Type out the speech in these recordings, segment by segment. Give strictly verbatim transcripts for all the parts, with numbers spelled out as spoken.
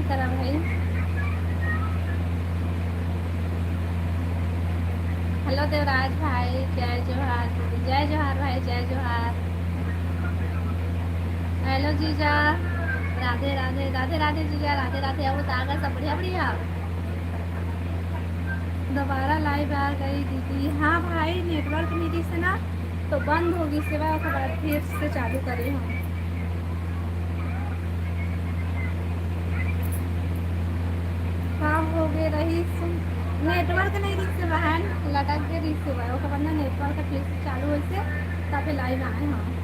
करा भाई। हेलो देवराज भाई, जय जोहार दीदी, जय जोहार भाई, जय जोहार। हेलो जीजा, राधे राधे, राधे राधे जीजा, राधे राधे। अब तो आगा सब बढ़िया बढ़िया। दोबारा लाइव आ गई दीदी। हाँ भाई, नेटवर्क नहीं दिस ना, तो बंद हो गई सेवा, ओकर बाद फिर से चालू करे हम। का हो गए रही, नेटवर्क नहीं दिस से बहन, लटक गए दिस से बहन, ओकर बाद ना नेटवर्क फिर से चालू होइसे, तब लाइव आए हम।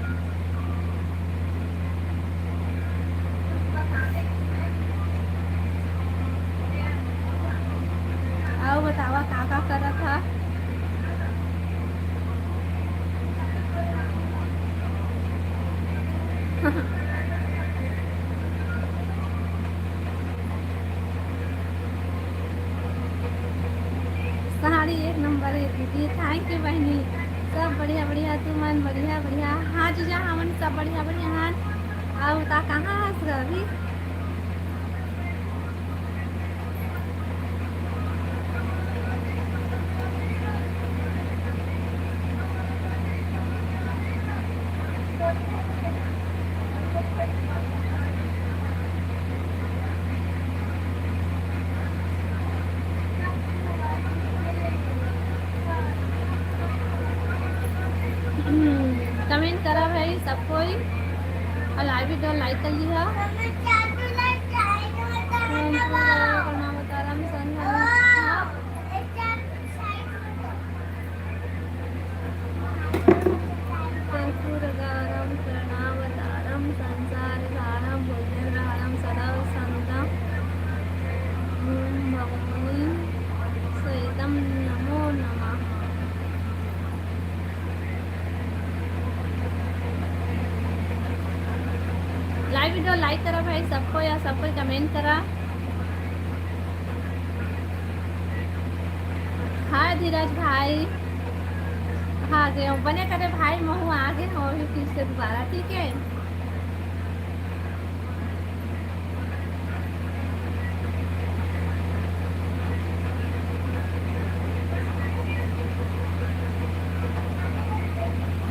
अउ बतावा का का करत हा? साड़ी एक नंबर है दीदी, thank you बहनी। सब बढ़िया बढ़िया, तुमन बढ़िया बढ़िया। हाँ जीजा, हमन सब बढ़िया बढ़िया हन। अउ ता कहाँ हस गा अभी? कमेंट करा भाई सब कोई, और लाइव वीडियो लाइक कर लिहा। हम पूरा करना बता रहा, हम संग हम। कर्पूरगारं करुणावतारं संसारसारं भुजगेन्द्रहारं सदा वसन्तं ॐ भवानी सहितं नमो नमः। लाइव वीडियो लाइक करा भाई सबको, या सबको कमेंट करा। हाय धीरज भाई, आ गए हो, बने करे भाई, महू आ गए हो अभी फिर से दोबारा, ठीक है।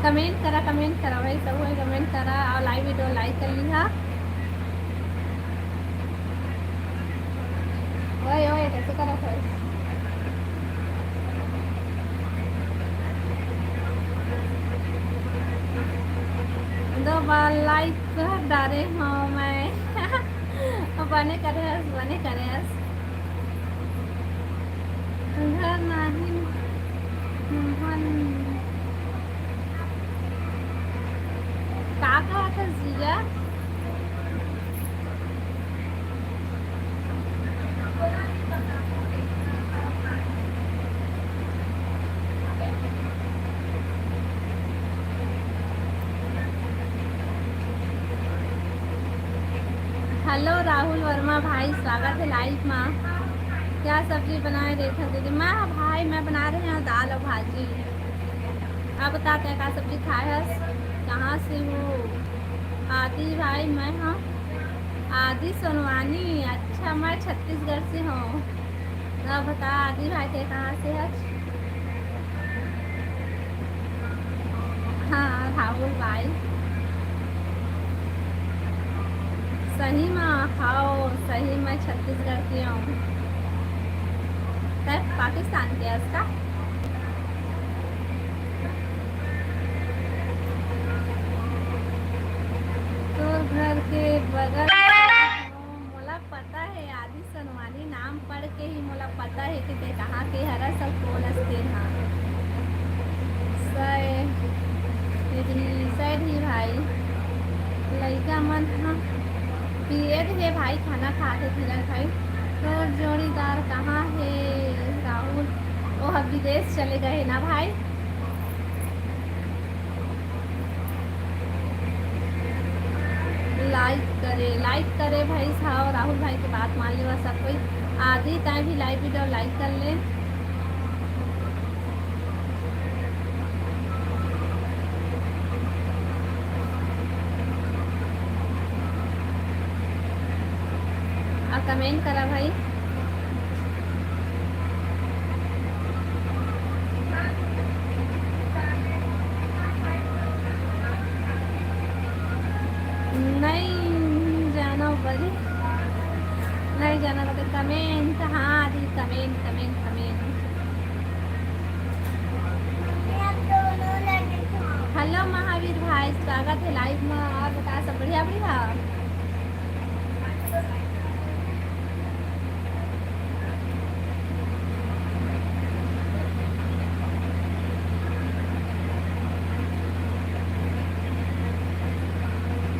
कमेंट करा, कमेंट करा भाई, सब कोई कमेंट करा और लाइव वीडियो लाइक कर लिहा। ओए, ओए, कैसे करत हस? दो बार लाइक कर डारे हूँ मैं। बने करे हस, बने करे हस। घर नाही मोहन। का कहत हस जीजा? हेलो राहुल वर्मा भाई, स्वागत है लाइव मा। क्या सब्जी बनाए रेखा दीदी? मैं, भाई, मैं बना रहे हैं दाल और भाजी। आप बता, तै का सब्जी खाए हस? कहाँ से हो? आदि भाई, मैं हूँ आदि सोनवानी। अच्छा, मैं छत्तीसगढ़ से हूँ। तो बता आदि भाई, तै कहाँ से हस? हाँ, राहुल भाई, सही मा, हाँ, सही में छत्तीसगढ़ के हूँ। तै पाकिस्तान के हस का? तोर घर के बगल में हूँ, मोला पता है, आदि सोनवानी नाम पढ़ के ही मोला पता है कि तै कहाँ के हरस अउ कोन अस तेन हा। सै-, सैड ही भाई, लइका मन ह पियत हे भाई, खाना खात हे धीरज भाई। तोर जोड़ीदार कहाँ हे राहुल? ओह विदेश चले गए ना भाई। लाइक करे, लाइक करे भाई साहब, राहुल भाई के बात मान लेवा सब कोई। आदि, तैं भी लाइव वीडियो लाइक कर ले। अब कमेंट करा भाई। नहीं जाना बड़ी, नहीं जाना बड़ी। कमेंट, हाँ दी, comment, comment, comment. Hello Mahavir भाई, स्वागत है लाइव में। और बता, सब बढ़िया बढ़िया?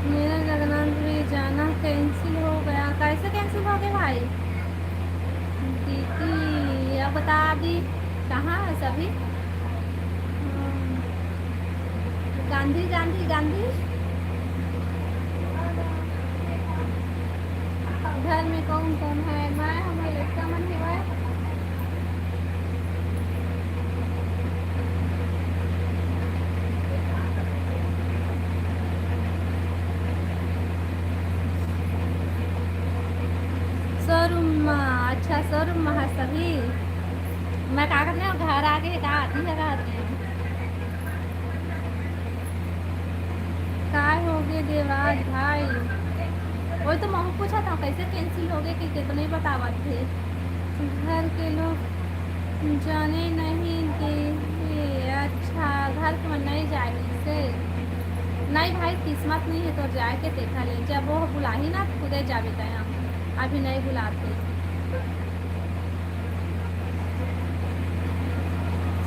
मेरा जगन्नाथपुरी जाना कैंसिल हो गया। कैसे कैंसिल हो गया भाई? दीदी, अब बता दी, कहाँ है सभी? हम्म। गांधी, गांधी, गांधी। घर में कौन कौन है? मैं, हमर लड़का मन हेवय। शोरूम में, अच्छा, शोरूम में है सभी। मैं का करने हूँ, घर आगे का आती है, का करने हूँ? काय होगे देवराज भाई? वही तो महू पूछा था, कैसे कैंसिल होगे कि कितने बतावत थे। घर के लोग जाने नहीं दे। अच्छा, घर के मन नहीं जाए से। नहीं भाई, किस्मत नहीं है तो जाए के देखा ले। जब वो बुलाही ना, खुदे जाबे तय हम। अभी नहीं बुलाते।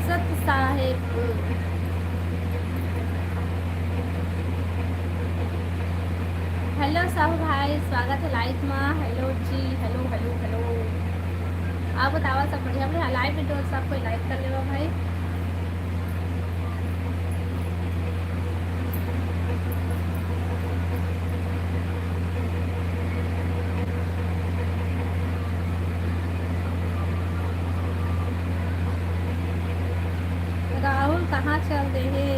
सत साहेब। हेलो साहू भाई, स्वागत है लाइव में। हेलो जी, हेलो, हेलो, हेलो। आप बतावा, सब बढ़िया? बढ़िया। लाइव में तो सब कोई लाइव कर लेवा भाई। राहुल कहाँ चल दे हे?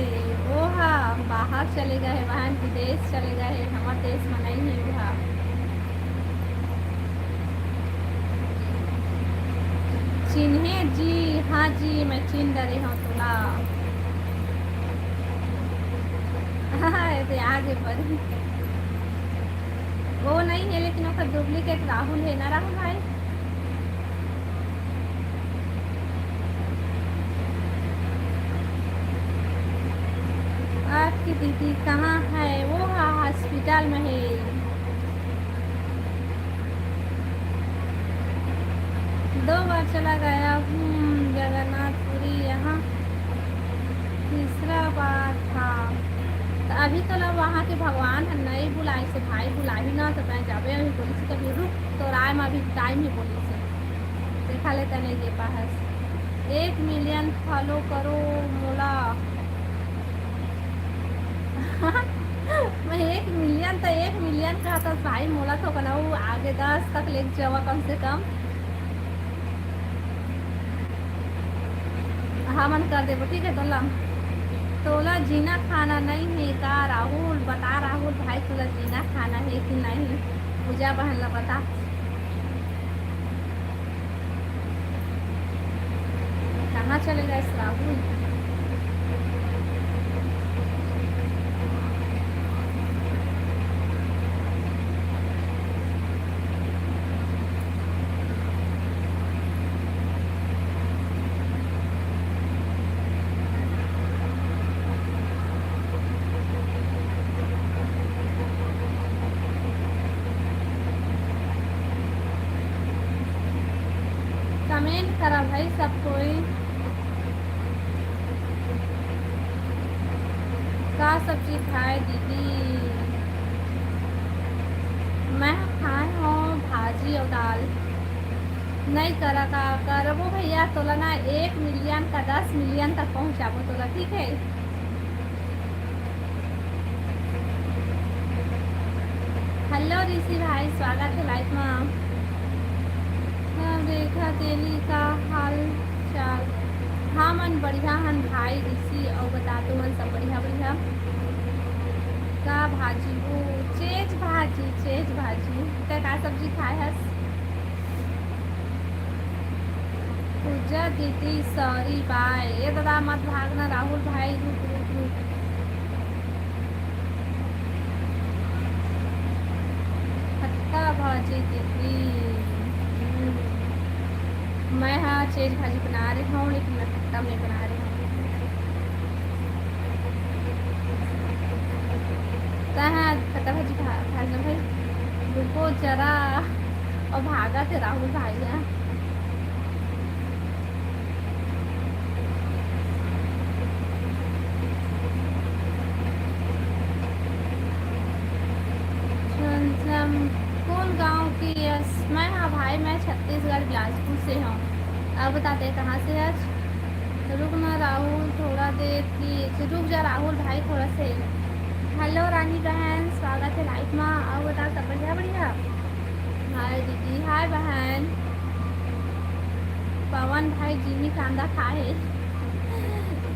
वो हा बाहर चले गए हे, वहाँ विदेश चले गए हे, हमार देश में नहीं है वो हा। चिन्हे जी, हाँ जी, मैं चिन्ह डरे हूँ तोला। हाँ, ये तो आगे बढ़। वो नहीं है, लेकिन ओकर डुप्लीकेट राहुल है ना, राहुल भाई? आपकी दीदी कहाँ है? वो हा हॉस्पिटल में है। दो बार चला गया हूँ जगन्नाथपुरी, यहाँ तीसरा बार था। तो अभी तो ला वहाँ के भगवान ह नहीं बुलाइस हे भाई, बुलाही ना तो मैं जाबे अभी बोलिस हे। अभी रुक, तो राय में अभी टाइम ही बोलिस हे। देखा ले तने दे पाहस। एक मिलियन फॉलो करो मोला। मैं एक मिलियन तो एक मिलियन का था भाई, मोला तो बनाऊ आगे दस तक लेके जावा कम से कम। हमन कर देबो, ठीक है। तोला, तोला जीना खाना नहीं है का राहुल? बता राहुल भाई, तोला जीना खाना है कि नहीं? पूजा बहन ला बता। कहाँ चले गए श्रावणी? कमेंट करा भाई सब कोई। का सब्जी खाए दीदी? मैं खाए हूँ भाजी और दाल। नहीं करा का करबो भैया, तोला ना एक मिलियन का दस मिलियन तक पहुँचाबो तोला, ठीक है? हेलो ऋषि भाई, स्वागत है लाइव में। हाँ, रेखा तेली का हाल चाल? हाँ, मन बढ़िया हन भाई ऋषि, और बता तू मन सब बढ़िया बढ़िया? का भाजी वो? चेज भाजी, चेज भाजी। ते का सब्जी खाए हस? जा दीदी, sorry, bye। ए दादा, मत भागना राहुल भाई, रुक, रुक, रुक। खट्टा भाजी दीदी। हम्म। मैं हा चेज भाजी बना रहे हूँ, लेकिन मैं खट्टा नहीं बना रहे हूँ। तैं हा खट्टा भाजी खा, खा ले भाई। रुको जरा। अउ भागत हे राहुल भाई हा। कोन गांव के हस? मैं हा भाई, मैं छत्तीसगढ़ बिलासपुर से हूँ। अब बता, तैं कहाँ से हस? रुक ना राहुल, थोड़ा देर की, रुक जा राहुल भाई, थोड़ा से। Hello रानी बहन, स्वागत है live मा। अउ बता, सब बढ़िया, बढ़िया? Hi दीदी, hi बहन। पवन भाई जिमी कांदा खाए हे।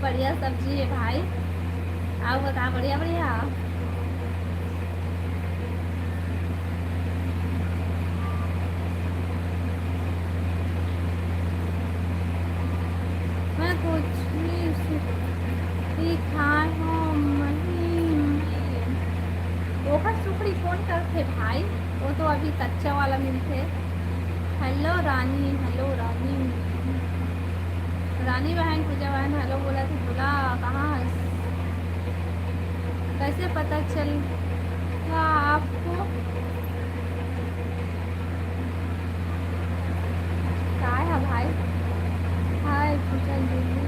बढ़िया सब्जी है भाई। अउ बता, बढ़िया, बढ़िया? मैं कुछ भी सुखड़ी खाए हो महीन में। ओखर सुखड़ी कौन करथे भाई? वो तो अभी कच्चा वाला मिलथे। Hello रानी, hello रानी। रानी बहन, पूजा बहन hello बोलत हे, बोला कहाँ हस? कैसे पता चला आपको? काय है भाई? Hi पूजा दीदी।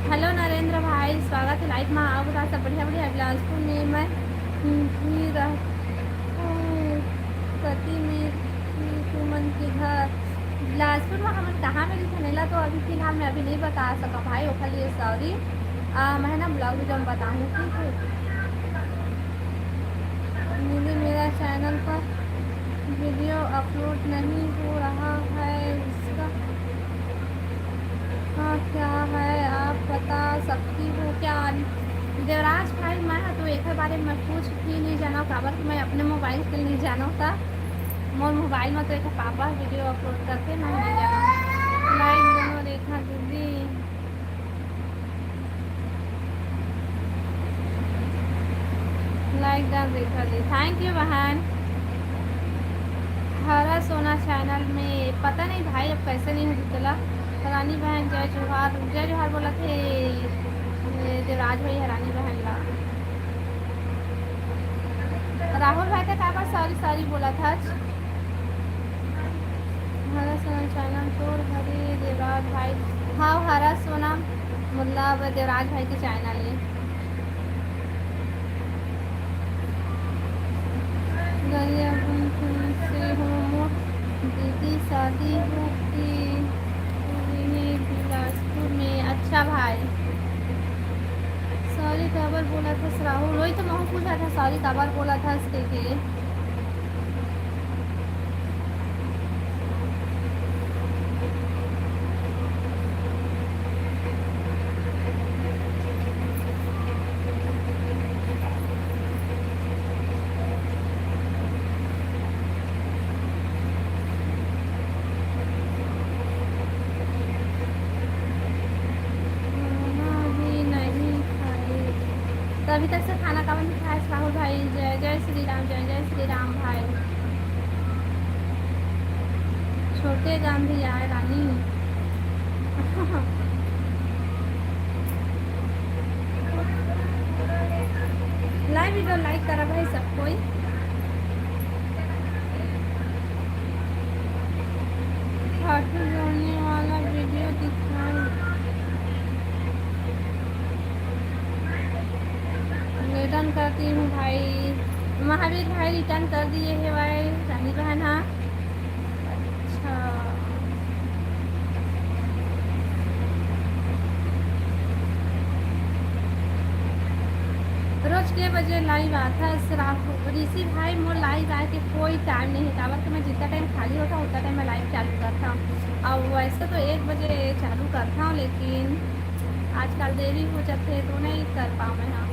Hello नरेंद्र भाई, स्वागत है live मा। अउ बता, सब बढ़िया, बढ़िया? बिलासपुर में मैं भी रह कती में कि तुमन के घर। बिलासपुर में हमन कहाँ में रहिथन, एला तो अभी फिलहाल मैं अभी नहीं बता सकंव भाई, ओखर लिए sorry। आ, मैं ना vlog video में बताहूँ, ठीक है? दीदी, मेरा channel पर video upload नहीं हो रहा है, उसका हाँ, क्या है, आप बता सकती हो क्या? देवराज भाई, मैं हा तो एकर बारे में कुछ भी नहीं जानव, काबर कि मैं अपने mobile के नहीं जानव, त मोर mobile में तो एक पापा video upload करथे, मैं नहीं जानव। Like done रेखा दीदी। Like done Rekha ji, thank you बहन। हरा सोना channel में पता नहीं भाई, अब कैसे नहीं होती चला। रानी बहन जय जोहार, जय जोहार बोलत हे। ये देवराज भाई है रानी बहन ला। राहुल भाई, तैं काबर sorry sorry बोलत हस? हरा सोना channel तोर हरे देवराज भाई। हाँ, हरा सोना मतलब देवराज भाई के channel है। गरियाबंद से हो मोर दीदी, शादी हो के हुई बिलासपुर में। अच्छा भाई, sorry काबर बोलत हस राहुल? वही तो महू पूछत हंव, sorry काबर बोलत हस कहिके। खाना भी नहीं खाए। तो अभी तक से खाना काबर नहीं खाए राहुल भाई? जय जय श्री राम, जय जय श्री राम भाई। छोटे गांधी आए रानी। Live video like करा भाई सब कोई। खाटू जोड़ने वाला video दिखाई। Return करती हूँ भाई। महावीर भाई return कर दिए हे भाई, रानी बहन हा। अच्छा। रोज के बजे live आथस? रात को ऋषि भाई, मोर live आए के कोई time नहीं है, काबर कि मैं जितना time खाली होता, उतना time मैं live चालू करता हूँ। और वैसे तो एक बजे चालू करता हूँ, लेकिन आजकल देरी हो जाते तो नहीं कर पाऊँ मैं। हाँ,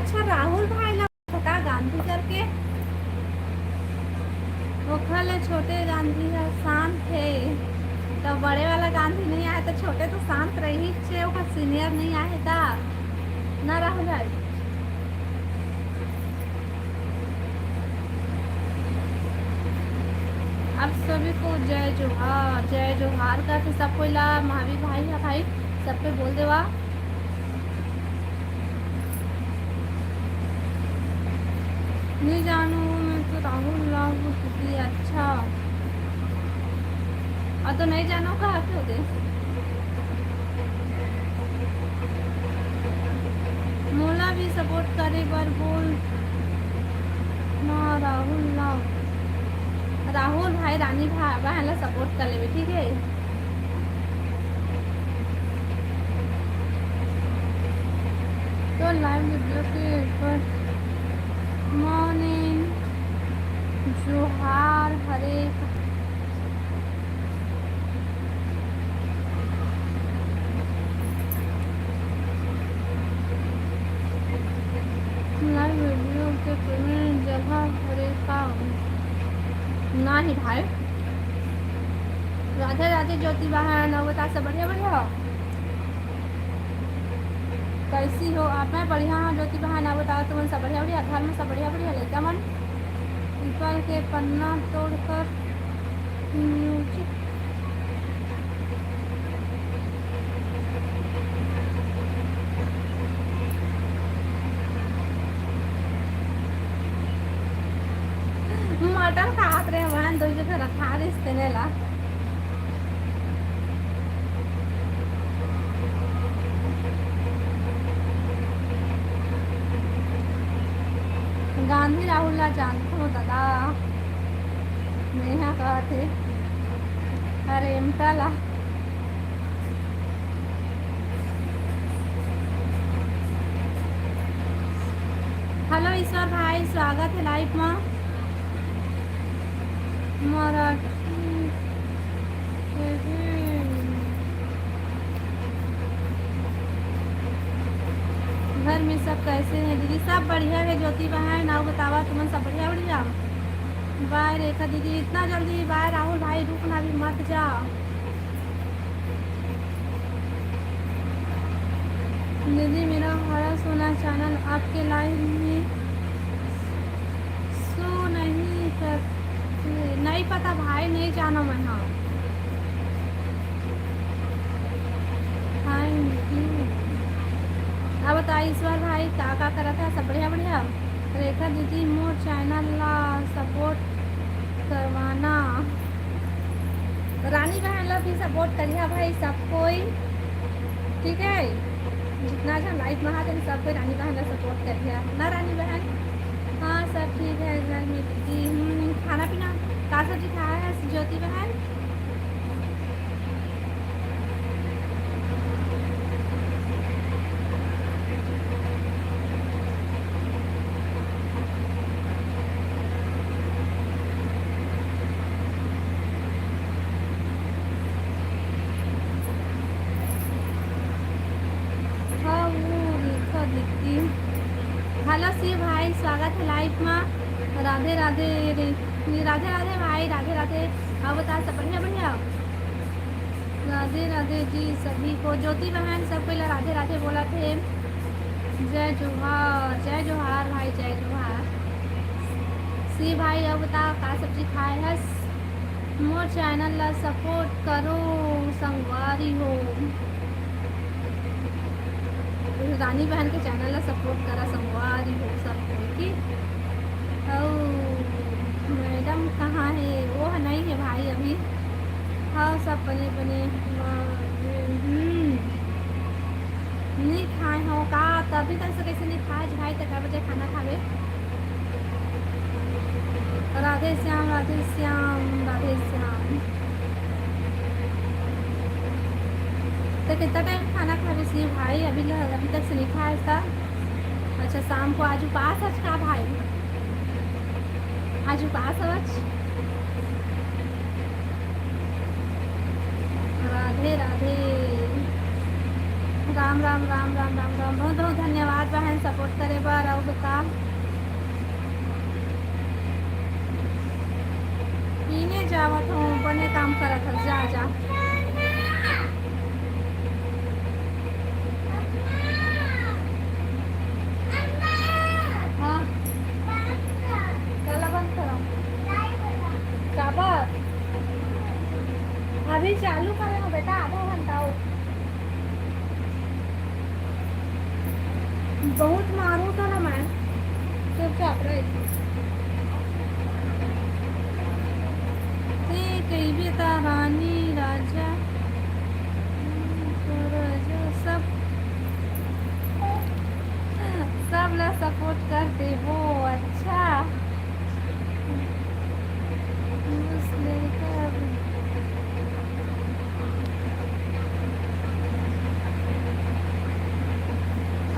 अच्छा, राहुल भाई ला पता गांधी करके, ओखर ले छोटे गांधी ह शांत हे, त बड़े वाला गांधी नहीं आए त छोटे तो शांत रही छे, ओखर senior नहीं आए त ना राहुल भाई। आप सभी को जय जोहार, जय जोहार करथे सब कोई ला। महावीर भाई हा भाई, सबके बोल देवा। नहीं जानू, मैं तो राहुल राहुल दीदी। अच्छा, और तो नहीं जानो कहा क्यों दे। मोला भी support करे बर बोल ना राहुल ना। राहुल भाई रानी भाई बहन ला support कर लेवे, ठीक है। तो live video के ऊपर morning जोहार हरे। Live video के payment जगह हरे का? नाही भाई। राधे राधे ज्योति बहन, अउ बता सब बढ़िया बढ़िया हो? कैसी हो आप? मैं बढ़िया हूँ ज्योति बहन, अउ बताओ तुमन सब बढ़िया बढ़िया? घर में सब बढ़िया बढ़िया? लइका मन पीपल के पन्ना तोड़कर music मटन खात रहे बहन, तो जो रखा रिस तेने ला। गांधी राहुल ला जानथो दादा, नेहा कहत हे। अरे एमटा ला। हेलो ईश्वर भाई, स्वागत है live में। मराठी। घर में सब कैसे हैं दीदी? सब बढ़िया है ज्योति बहन, अउ बतावा तुमन सब बढ़िया बढ़िया? बाय रेखा दीदी, इतना जल्दी बाय राहुल भाई, रुकना भी मत जा। दीदी मेरा हरा सोना channel आपके live में show नहीं करते, नहीं पता भाई, नहीं जानो मैं। हाँ, thank you। अब बताओ ईश्वर भाई का का करत है, सब बढ़िया बढ़िया? रेखा दीदी मोर channel ला support करवाना। रानी बहन ला भी support करिहा भाई सब कोई, ठीक है? जितना जन live में आते हैं सब कोई रानी बहन ला support करिहा ना रानी बहन। हाँ सब ठीक है घर में दीदी। हम्म, खाना पीना का सब्जी खाया है ज्योति बहन? हाँ, वो रेखा दीदी। हेलो शिव भाई, स्वागत है live में। राधे राधे रे-, राधे राधे भाई, राधे राधे। अउ बता सब बढ़िया बढ़िया? राधे राधे जी सभी को। ज्योति बहन सब कोई ला राधे राधे बोला थे। जय जोहार, जय जोहार भाई, जय जोहार। शिव भाई अउ बता का सब्जी खाए हस? मोर channel ला support करो संगवारी हो। रानी बहन के channel ला support करा संगवारी हो सब कोई की। अउ madam कहाँ है? वो है, नहीं है भाई अभी। हाँ सब बने बने। हम्म। नहीं खाए हो का? तभी तक से कैसे नहीं खाए भाई? तो कै बजे खाना खावे? राधे श्याम, राधे श्याम, राधे श्याम। तो कितना टाइम खाना खावे सी भाई? अभी ल-, अभी तक से नहीं खाया था। अच्छा, शाम को आज उपास है का भाई? आज उपास है आज? राधे राधे। राम राम राम राम राम राम, बहुत बहुत धन्यवाद बहन सपोर्ट करे बर। अउ बता, पीने जावत हूँ, बने काम करत हस, जा जा। हाँ, चला बंद करो। काबर? अभी चालू करे हो बेटा, आधा घंटा हो। बहुत मारू तो ना मैं, चुपचाप रह। ते कहिबे ता रानी राजा, राजा सब, सब ला सपोर्ट कर देबो। अच्छा।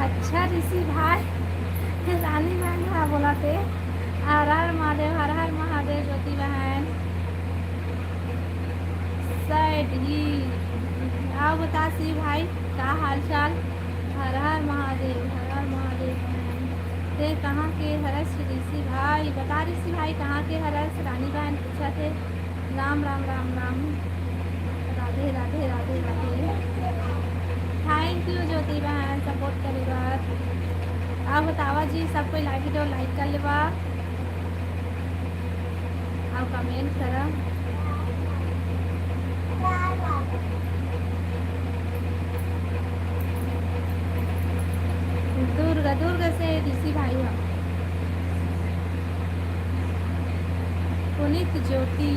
अच्छा ऋषि भाई, रानी बहन हा बोला थे। हर हर महादेव, हर हर महादेव ज्योति बहन। सैड ही। आओ बता सी भाई, का हाल चाल? हर हर महादेव, हर हर महादेव बहन। ते कहाँ के हरस ऋषि भाई? बता ऋषि भाई, कहाँ के हरस? रानी बहन पूछा थे। राम राम राम राम। राधे राधे राधे राधे। थैंक यू ज्योति बहन सपोर्ट करे बर। आप बतावा जी, सब कोई लाइक वीडियो लाइक कर लेवा। अउ कमेंट करा। दुर्गा, दुर्गा से ऋषि भाई हा। पुनीत ज्योति।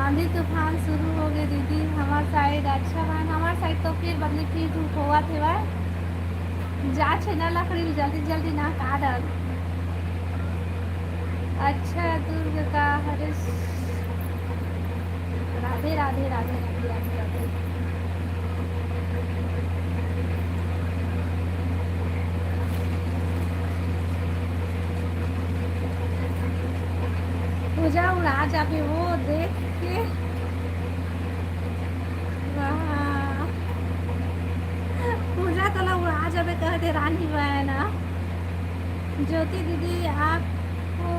आंधी तूफान शुरू हो गए दीदी हमार साइड। अच्छा बहन, हमार साइड तो फिर बदली फिर धूप होवत हेवय। जा छेना लकड़ी ल जल्दी जल्दी ना काट। अच्छा दुर्ग का हरे। राधे राधे राधे राधे राधे राधे। पूजा उड़ा जाबे वो देख के। वाह। पूजा तोला उड़ा जाबे कहते रानी बहन। ज्योति दीदी आपको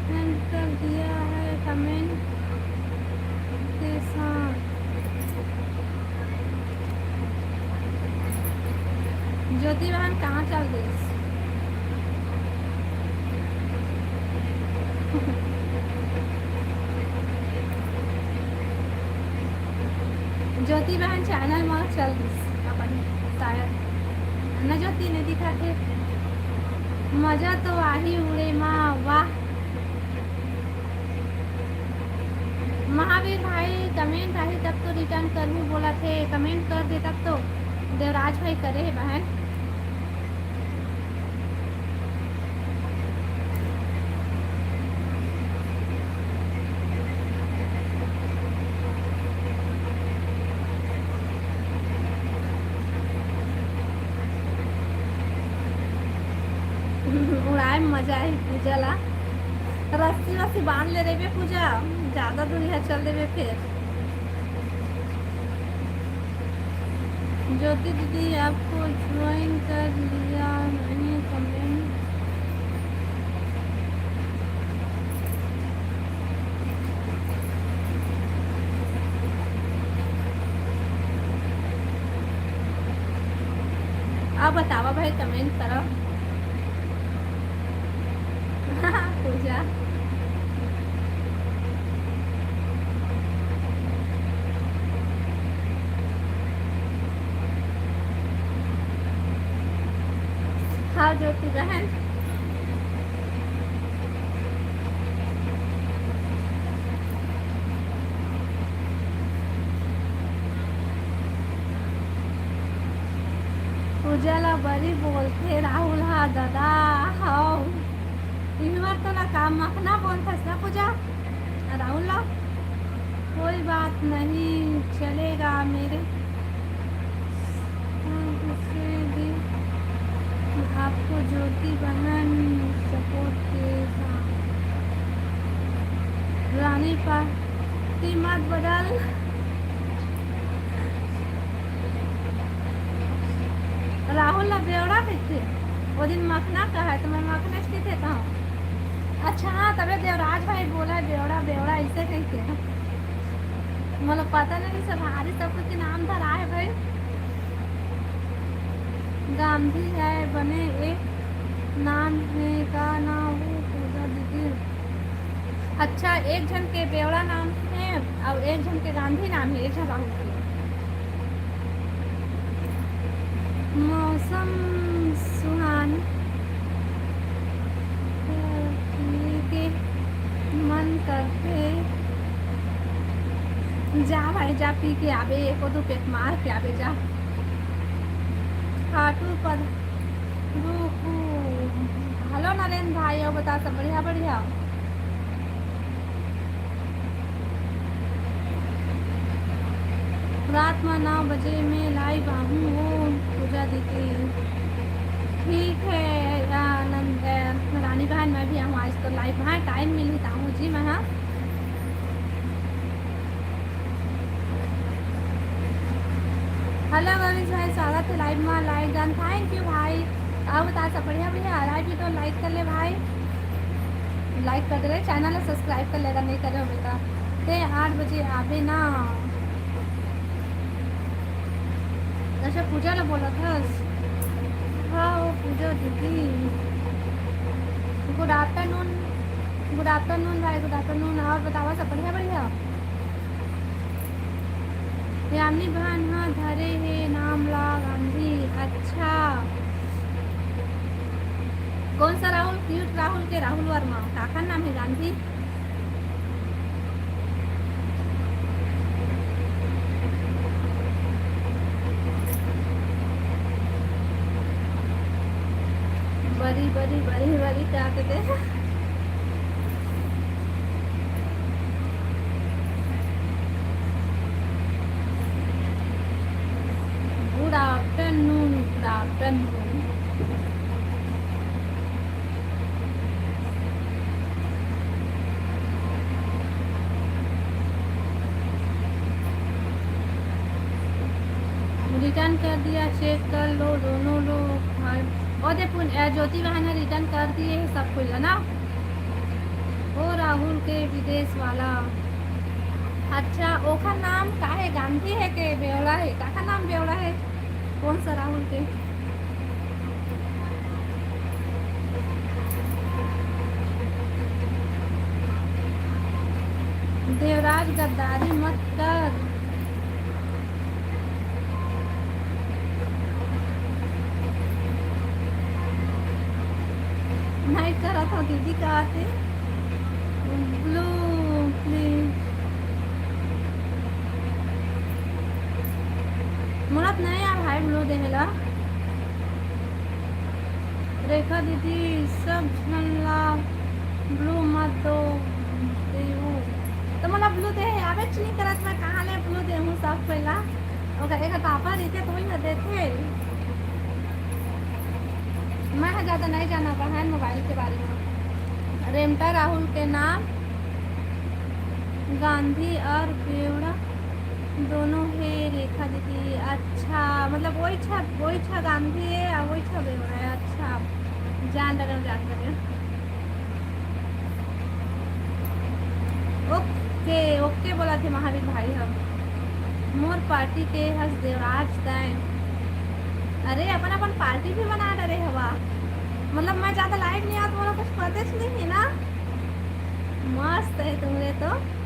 एंटर दिया है कमेंट के साथ। ज्योति बहन कहाँ चल देस? ज्योति बहन चैनल म चल दिस अपन शायद। न ज्योति नहीं दिखाते। मजा तो आही उड़े मा, वाह। महावीर भाई कमेंट आही तब तो रिटर्न करहूँ बोला थे, कमेंट कर दे तब तो। देवराज भाई करे है बहन। उड़ाए में मजा आही पूजा ला। रस्सी वस्सी बांध ले रहिबे पूजा, ज्यादा दूरिहा चल देबे फेर। ज्योति दीदी आपको ज्वाइन कर लिया मैंने कमेंट। अब बतावा भाई कमेंट करो। पूजा। हाँ ज्योति बहन। पूजा ला बरी बोलथे राहुल हा ददा। हव। इहवर तो ला का मखना बोलथस ना पूजा? राहुल ला कोई बात नहीं चलेगा मेरे। हाँ, दूसरे दिन आपको ज्योति बहन सपोर्ट के साथ। पार्टी मत बदल। राहुल ला बेवड़ा कहिथे, वो दिन मखना कहा है, तो मैं मखना स्थित है कहा। अच्छा, हाँ, तबे देवराज भाई बोला है, बेवड़ा, बेवड़ा, ऐसे कहिथे। मोला पता नहीं, सब हारी सब के नाम धरा है भाई। गांधी है बने एक नाम है का ना वो पूजा दीदी। अच्छा, एक झन के बेवड़ा नाम है और एक झन के गांधी नाम है, एक झन राहुल के। मौसम सुहान के मन करथे। जा भाई जा, पी के आबे, एको दू पेक मार के आबे जा। खाटू पद रुकू। हेलो नरेंद्र भाई, और बता, सब बढ़िया? बढ़िया। रात में नौ बजे में लाइव आहूँ वो पूजा दीदी। ठीक है, या नंद-, ए, रानी बहन, मैं भी आहूँ आज तो लाइव। हाँ, टाइम मिली तो आहूँ जी मैं, हाँ। हेलो रविश भाई, स्वागत है लाइव में। लाइक डन, थैंक यू भाई। और बता, सब बढ़िया? बढ़िया। लाइव भी तो लाइक कर ले भाई, लाइक कर दे, चैनल ला सब्सक्राइब कर ले अगर नहीं करे होबे तो। ते आठ बजे आबे ना। अच्छा, पूजा ला बोला था। हाँ, वो पूजा दीदी। गुड आफ्टरनून, गुड आफ्टरनून भाई, गुड आफ्टरनून। और बतावा, सब बढ़िया? बढ़िया। यामिनी बहन ह धरे हे नाम ला गांधी। अच्छा, कौन सा राहुल? क्यूट राहुल के राहुल वर्मा, काकर नाम है गांधी? बरी बरी बरी बरी का कहते हैं। Good afternoon, good afternoon। Return कर दिया, चेक कर लो दोनों लोग। और, और देखो, अ, ज्योति बहन ने रिटर्न कर दिए है सब कुछ, है ना? ओ राहुल के विदेश वाला। अच्छा, ओखर नाम का है? गांधी है के बेवड़ा है? काकर नाम बेवड़ा है? कौन सा राहुल के? देवराज, गद्दारी मत कर। नहीं करत हो दीदी, कहते। Blue, please। मोला तो नहीं यार भाई, blue देहे ला। रेखा दीदी, सब झन ला blue मत दो, देवो। तो मोला blue देहे आबेच नहीं करत, मैं कहाँ ले blue देहूँ सब कोई ला? ओकर, एकर पापा रहिथे तो वही ह देथे। मैं ह ज्यादा नहीं जाना बहन मोबाइल के बारे में। रेमटा राहुल के नाम गांधी और बेवड़ा दोनों हे रेखा दीदी। अच्छा, मतलब वही छा, वही छा गांधी है और वही छा बेवड़ा है। अच्छा, जान लगा, जान लगा। ओके, ओके बोला थे महावीर भाई हम। मोर पार्टी के हस देवराज तय। अरे, अपन अपन पार्टी भी बना डरे हवा। मतलब, मैं ज्यादा लाइव नहीं आत, मोला कुछ पता ही नहीं है ना। मस्त है तुमरे तो।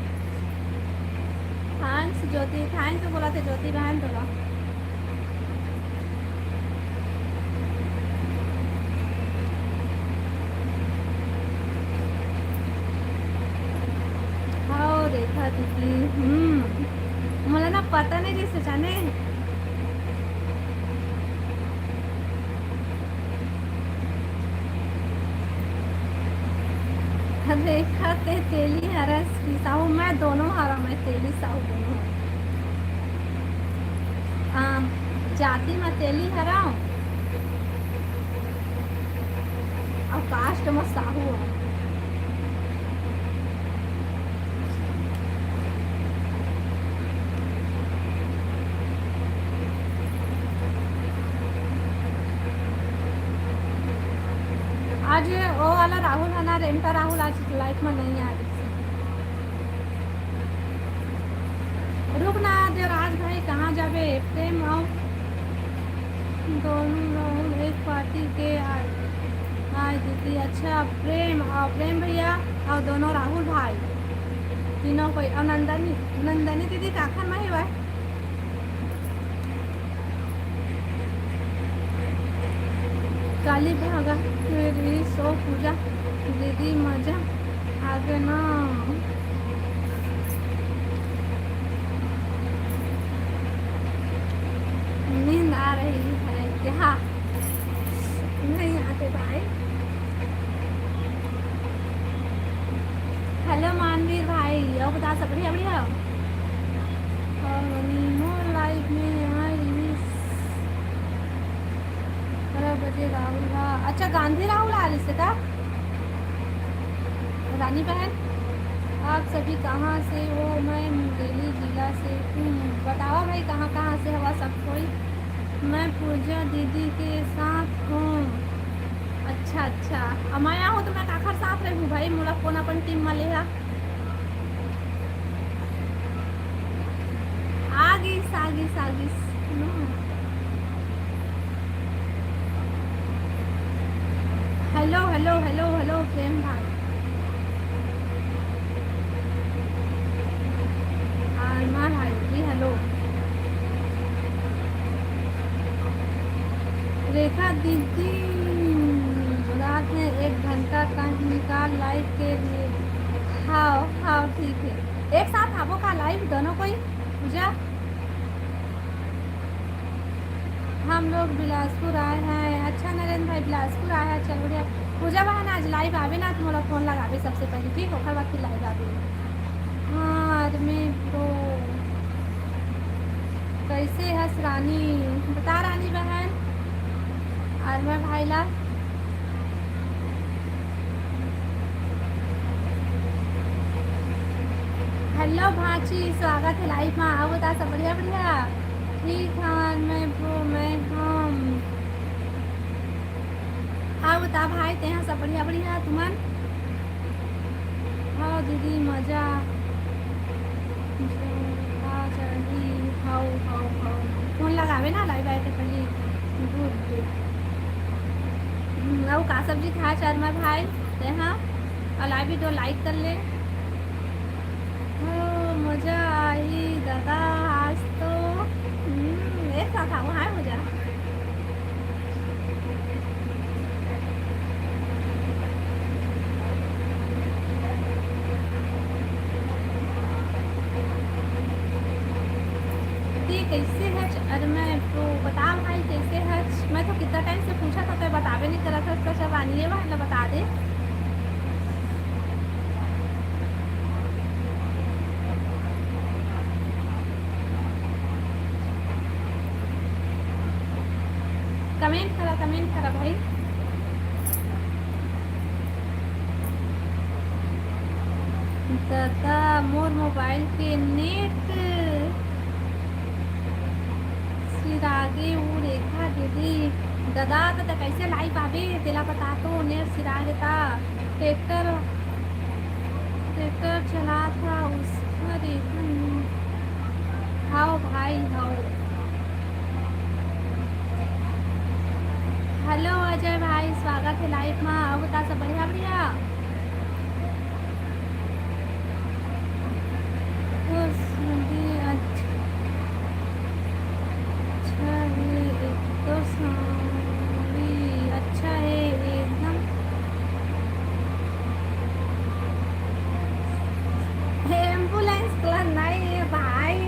थैंक्स ज्योति, थैंक यू बोला थे ज्योति बहन तोला। हाँ, रेखा दीदी, हम्म, मोला ना पता नहीं रहिस जाने। रेखा ते तेली हरस कि साहू, मैं दोनों हरा, मैं तेली साहू दोनों हरा। हाँ, जाति में तेली हरा और कास्ट में साहू हरा। आज वो वाला राहुल है ना, रेमटा राहुल आज लाइफ में नहीं आ रही। रुक ना देवराज भाई, कहाँ जाबे? प्रेम और दोनों राहुल एक पार्टी के आज, आज दीदी। अच्छा, प्रेम और प्रेम भैया और दोनों राहुल भाई, तीनों कोई। और नंदनी, नंदनी दीदी काखर में ही बा? काली भागा तेरी सो पूजा दीदी, मजा आ गया ना। नींद आ रही है क्या? नहीं आते भाई। हेलो मानवीर भाई, और बता, सब बढ़िया? बढ़िया। और मनी मोर लाइफ में आई। बारह बजे राहुल हा। अच्छा, गांधी राहुल आ रही से का? रानी बहन, आप सभी कहाँ से हो? मैं मुंगेली जिला से हूँ। बतावा भाई, कहाँ कहाँ से हवा सब कोई? मैं पूजा दीदी के साथ हूँ। अच्छा, अच्छा। अब मैं आहूँ तो मैं काखर साथ रहूँ भाई? मोला कोन अपन टीम में लेहा? आगिस, आगिस, आगिस। हेलो, हेलो, हेलो, हेलो, प्रेम भाई। आलमा भाई जी, हेलो। रेखा दीदी, रात में एक घंटा का निकाल लाइव के लिए। हाँ, हाँ, ठीक है। एक साथ आवो का लाइव दोनों कोई? पूजा, हम लोग बिलासपुर आए हैं। अच्छा नरेंद्र भाई, बिलासपुर आए हैं, चल बढ़िया। पूजा बहन आज लाइव आवे ना, तो मोला फोन लगावे सबसे पहले, ठीक? ओकर बाद फिर लाइव आवे। हाँ, आर्मी ब्रो, कैसे हस रानी? बता रानी बहन, आर्मी भाई ला। हेलो भाची, स्वागत है लाइव में। आओ बता, सब बढ़िया? बढ़िया, ठीक है। मैं वो, मैं हम। आओ बता भाई, तेहा सब बढ़िया? बढ़िया, तुमन? हाँ दीदी, मजा आ जाही। How, how, how. फोन लगावे ना, लाइव आए के पहले। गुड, गुड। हम्म, अउ का सब्जी खाए चारमा भाई? तेहा अउ लाइव वीडियो लाइक कर ले। हो, मजा आही दादा आज तो। हम्म, एक साथ आवो, हाय मजा। दीदी कैसे हच? अरे मैं तो बता भाई कैसे हच? मैं तो कितना टाइम से पूछा था, तो बतावे नहीं करत हस, तो सब आनिए भाई ला बता दे। कमेंट करा, कमेंट करा भाई। दादा, मोर मोबाइल के नेट सिरागे, वो रेखा दीदी। दादा, त कैसे लाइव आबे, तेला बता तो, नेट सिरागे ता। ट्रैक्टर, ट्रैक्टर चलात हा, उसका रेखा नहीं। हाव भाई, हाव। हेलो अजय भाई, स्वागत है लाइव में। अउ बता, सब बढ़िया? बढ़िया। तो सभी अच्छा, अच्छा है, एक तो सभी अच्छा है एकदम। एम्बुलेंस कलर नहीं है भाई,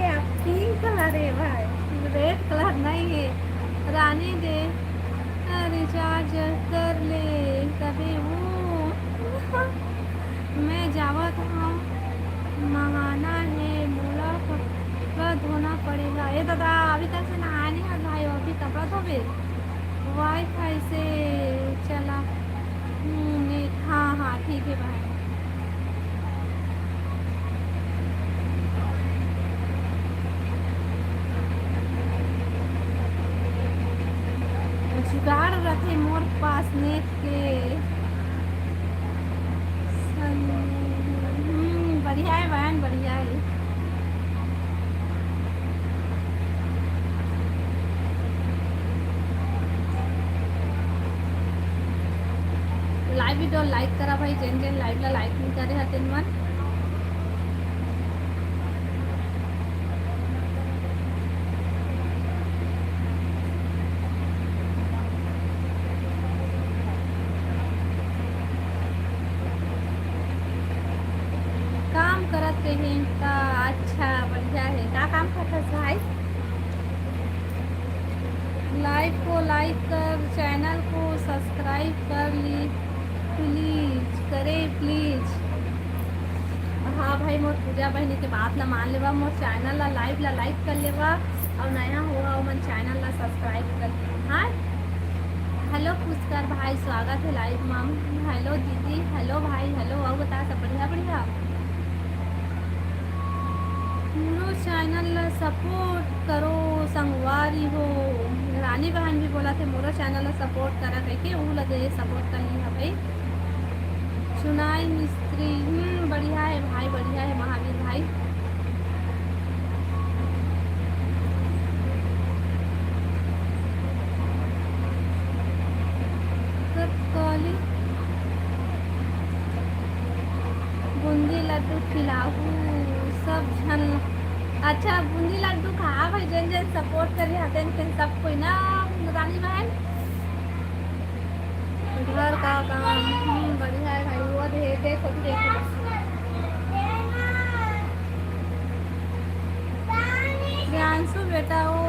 पिंक कलर है भाई, रेड कलर नहीं है। रानी दे, हाँ, रिचार्ज कर ले, तभी वो। मैं जावत हूँ, नहाना है, मोला कपड़ा धोना पड़ेगा। ए दादा, अभी तक से नहाए नहीं है भाई, अभी कपड़ा धोबे? वाईफाई से चला। हम्म, नेट, हाँ, हाँ, ठीक है भाई। जुगाड़ रथे मोर पास नेट के। तो like करा भाई, जेन जेन live ला like नहीं करे हतेन मन। काम करत रहे का? अच्छा, बढ़िया है। का काम करत हस भाई? Live को like कर, channel को subscribe कर ली please, करे please। हाँ भाई, मोर पूजा बहिनी के बात ला मान लेवा, मोर channel ला, live ला like कर लेवा, और नया हुआ ओमन channel ला subscribe कर ली। हाँ, hello पुष्कर भाई, स्वागत है live में। Hello दीदी, hello भाई, hello। और बता, सब बढ़िया बढ़िया? मोरो channel ला support करो संगवारी हो। रानी बहन भी बोलथे मोरो channel ला support करा कहिके, ऊ ला दे support कर ली हा भाई। चुनाई मिस्त्री, हम्म, बढ़िया है भाई, बढ़िया है महावीर भाई। कतकोली बूंदी लड्डू खिलाहू सब झन। अच्छा, बूंदी लड्डू खा भाई, जेन जेन support करे हतेन तेन सब कोई ना रानी बहन। घर का काम, हम्म, बढ़िया है भाई। वो दे, देखो, देखो। प्रियांशु बेटा, वो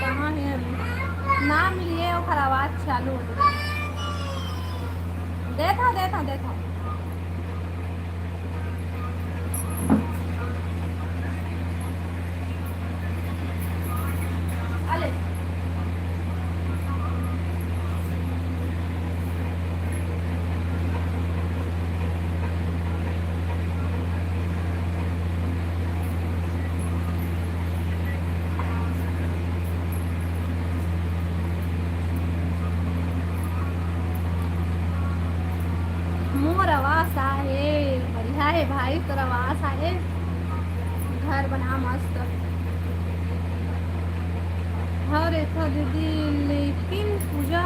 कहाँ है? नाम लिए, ओकर आवाज चालू हो गई। देखो, देखो, देखो। मोर आवास आहे, बढ़िया है भाई, तोर आवास आहे, घर बना मस्त। हर एक दीदी, लेकिन पूजा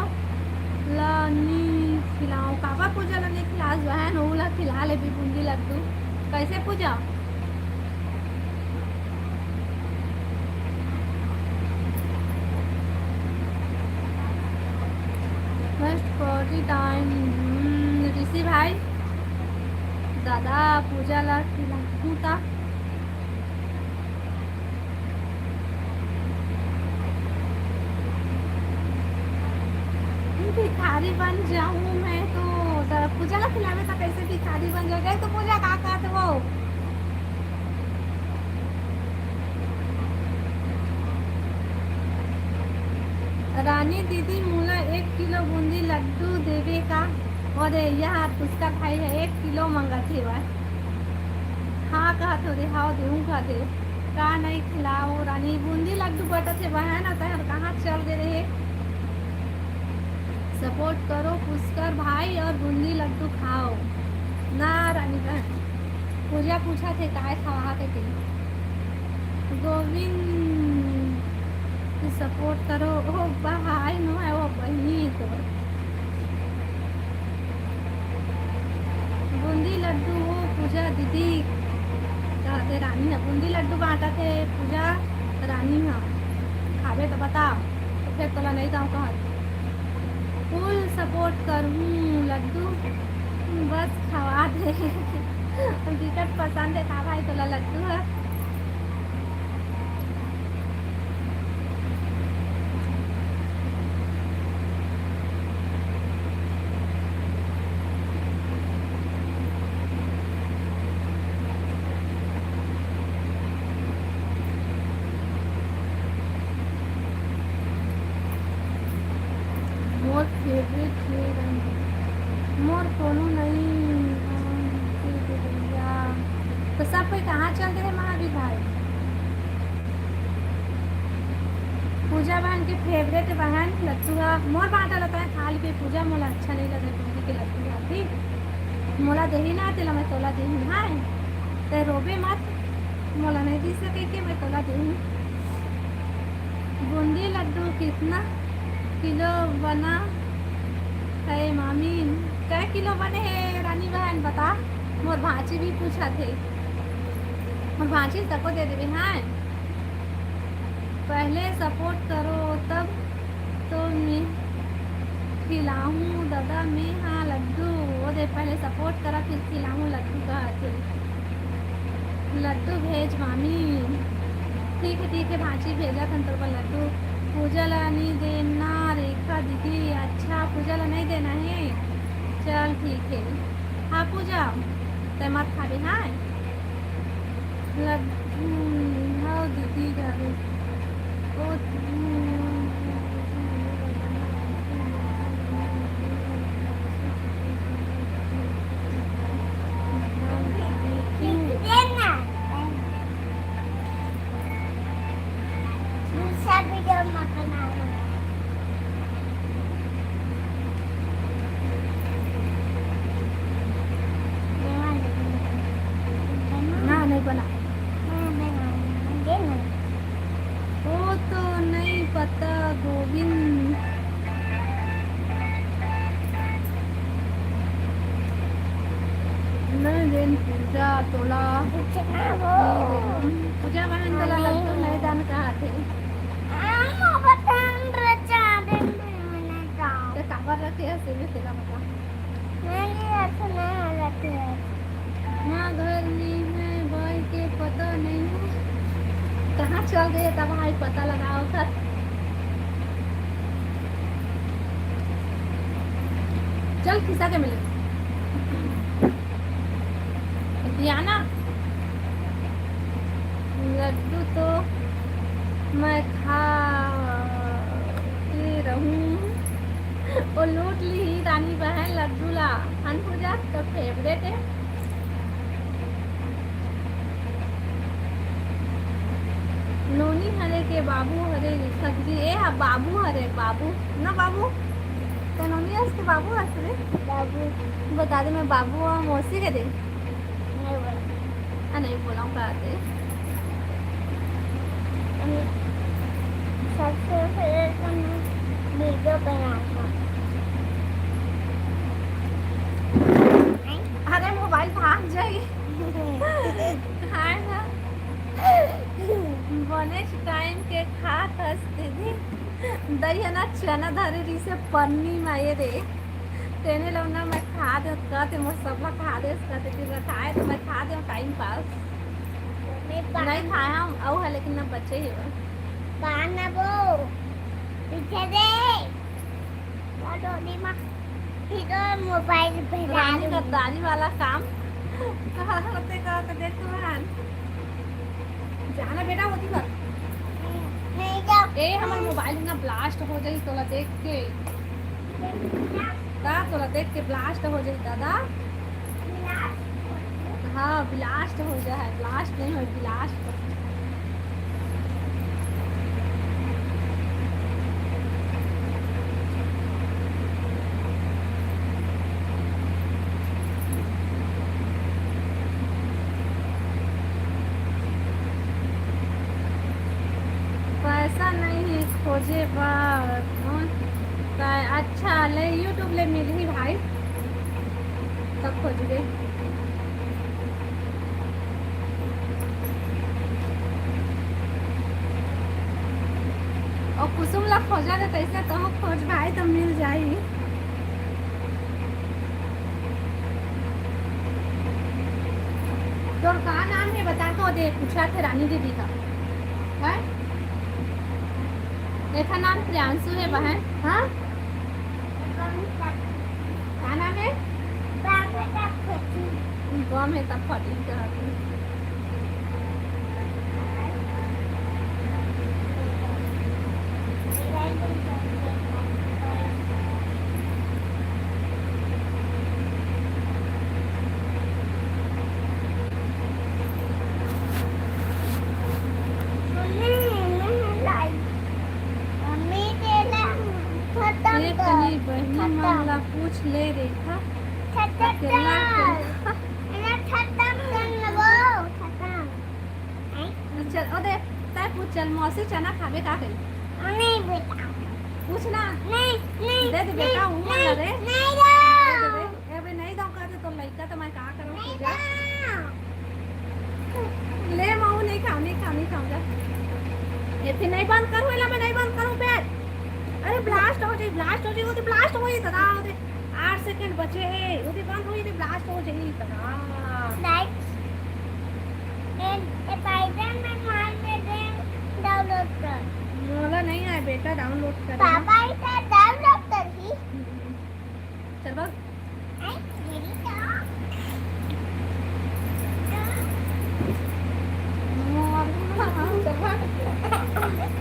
ला नी खिलाओ। काबर पूजा ला नी खिलास बहन? ओला खिला लेबे बूंदी लड्डू। कैसे पूजा? First party time, हम्म, ऋषि भाई, दादा पूजा ला खिलाहूँ ता। भिखारी बन जाऊँ मैं तो, पूजा ला खिलावे ता कैसे भिखारी बन जाओगे? तो पूजा का कहत हो? रानी दीदी, मोला एक किलो बूंदी लड्डू देबे का? अरे यार, उसका भाई है, एक किलो मंगत हे वह। हाँ कहत हो रे, हाव देहूँ कहत हे। का नहीं खिलाओ रानी, बूंदी लड्डू बटत हे बहन, तैं कहाँ चल दे रहे? Support करो पुष्कर भाई और बूंदी लड्डू खाओ ना रानी बहन। पूजा पूछा थे काय खावा के थे। गोविंद support करो। ओ भाई नो है, वो बहनी है तो। बूंदी लड्डू हो पूजा दीदी, कहते रानी है। बूंदी लड्डू बांटत हे पूजा रानी है, खाबे तो बता, तो फिर तोला नहीं दाऊँ कहत। Full support करहूँ लड्डू, बस खवा दे। बिकट पसंद है का भाई तोला लड्डू है? मोर favourite हे रंग, मोर कोनो नई रंग के दे भैया। तो सब कोई कहाँ चल रहे महावीर भाई? पूजा बहन के favourite बहन लड्डू हा। मोर बांटा ला तैं खा लेबे पूजा, मोला अच्छा नहीं लगे बूंदी के लड्डू हा, ठीक? मोला देही ना, तेला मैं तोला देही, हाँ? तैं रोबे मत, मोला नहीं दी सके के मैं तोला देही। बूंदी लड्डू कितना किलो बना है मामी? कै किलो बने हे रानी बहन, बता। मोर भांची भी पूछत हे, मोर भांची तको दे देबे। हाँ, पहले सपोर्ट करो, तब तो मैं खिलाहूँ दादा मैं। हाँ लड्डू, वो दे, पहले सपोर्ट करा, फिर खिलाहूँ लड्डू, कहत हे। लड्डू भेज मामी। ठीक है, ठीक है भांची, भेजा थन तोर बर लड्डू। पूजा ला नहीं देना रेखा दीदी। अच्छा, पूजा ला नहीं देना है, चल ठीक है। हाँ पूजा, तै मत खाबे। हाँ लड्डू, हाँ दीदी जाबे। ओ, दूसरा वीडियो में बनाऊंगा। ना, नहीं बना। वो तो नहीं पता गोविंद। नहीं देन पूजा तोला। पूजा बहन तोला लड्डू नहीं दान कहा थे। तो काबर रखे है सिर में तेला बता। नहीं, ऐसा नहीं हो जाती है। माँ घर में है, भाई के पता नहीं है। कहाँ चल गए तब भाई पता लगाओ था। चल खिसा के मिले। दिया ना लड्डू तो मैं खा के रहूं। वो लूट ली रानी बहन लड्डू ला। अनपूजा तो फेवरेट है। नोनी हरे के बाबू हरे सगरी, ए हा बाबू हरे, बाबू ना बाबू। तो नोनी हस के बाबू हस रे। बाबू। बता दे मैं बाबू हूँ, मौसी के दे। नहीं बोला। हाँ, नहीं बोला हूँ, बात है। सबसे पहले तो मैं वीडियो बनाऊंगा। अरे मोबाइल भाग जाई। हाय ना। बने टाइम के खा खस दीदी। दही है ना चना धरे रही से पन्नी में ये दे। तेने लो ना मैं खा दे कहते मोर सबला खा दे कहते कि रखाए तो मैं खा दे टाइम पास। मैं पा- नहीं खाए हम अउ है लेकिन ना बचे ही हो। पाना वो पीछे दे। वो डोली माँ। ठीक है, मोबाइल पे रानी डालूंगी। गद्दारी वाला काम। कहाँ होते का तो देख तू बहन। जाना बेटा होती बात। नहीं जाओ। ए हमर मोबाइल ना ब्लास्ट हो जाई तोला देख के। का तोला देख के ब्लास्ट हो जाई दादा। हाँ ब्लास्ट हो जाए, ब्लास्ट नहीं हो ब्लास्ट। पैसा नहीं है खोजे बर। कौन? अच्छा ले YouTube ले मिलही भाई। तब खोजबे। अउ कुसुम ला खोजा दे तैसे कहूँ खोज भाई तो मिल जाई। तोर का नाम है बता तो दे पूछा थे रानी दीदी का। है? एखर नाम प्रियांशु है बहन। हाँ? का नाम है? बम है तब फटी कहत। एक कनी बहिनी मन ला पूछ ले रेखा। अकेला अकेला। चल, ओ दे, तै पूछ चल, मौसी चना खाबे का कही? नहीं बेटा। पूछ ना। नहीं, नहीं, दे दे बेटा, नहीं, वो नहीं, लगे। नहीं दे। दे दे। जा। ले महूं नहीं खांव, नहीं खांव, नहीं खांव, जा। ये फिर नहीं बंद करूं, एला मैं नहीं बंद करूं, बैठ। अरे blast हो जाही, blast हो जाही, वो तो blast हो जाही, दादा, वो तो आठ second बचे हे, वो तो बंद हो जाही, blast हो जाही, दादा। Guys, ए, ए Spider-Man मार में दे, download कर। मोला नहीं आय बेटा, download कर। पापा इधर download कर ही। हम्म। चल बस।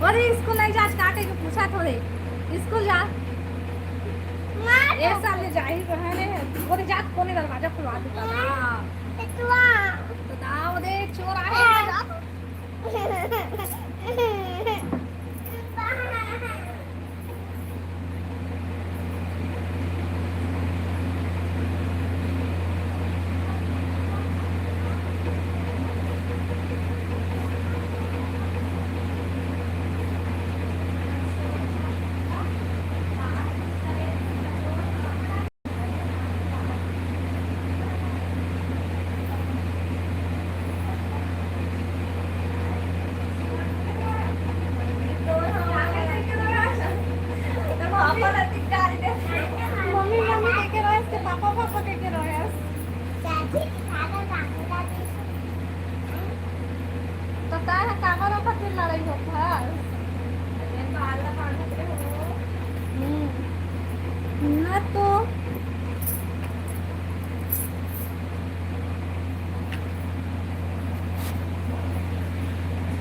अरे स्कूल नहीं जास का कहिके पूछा थोड़े, स्कूल जा। ए साल ले जाही कहाँ रे? वो तो जात कोने दरवाजा खुलवा देता ना। तो दाव दे चोर आए हैं, जा तू। मम्मी, मम्मी कहिके रोएस, के पापा, पापा कहिके रोएस। तो तैं ह काबर ओकर तीर लड़ई होत हस? हम्म। ना तो,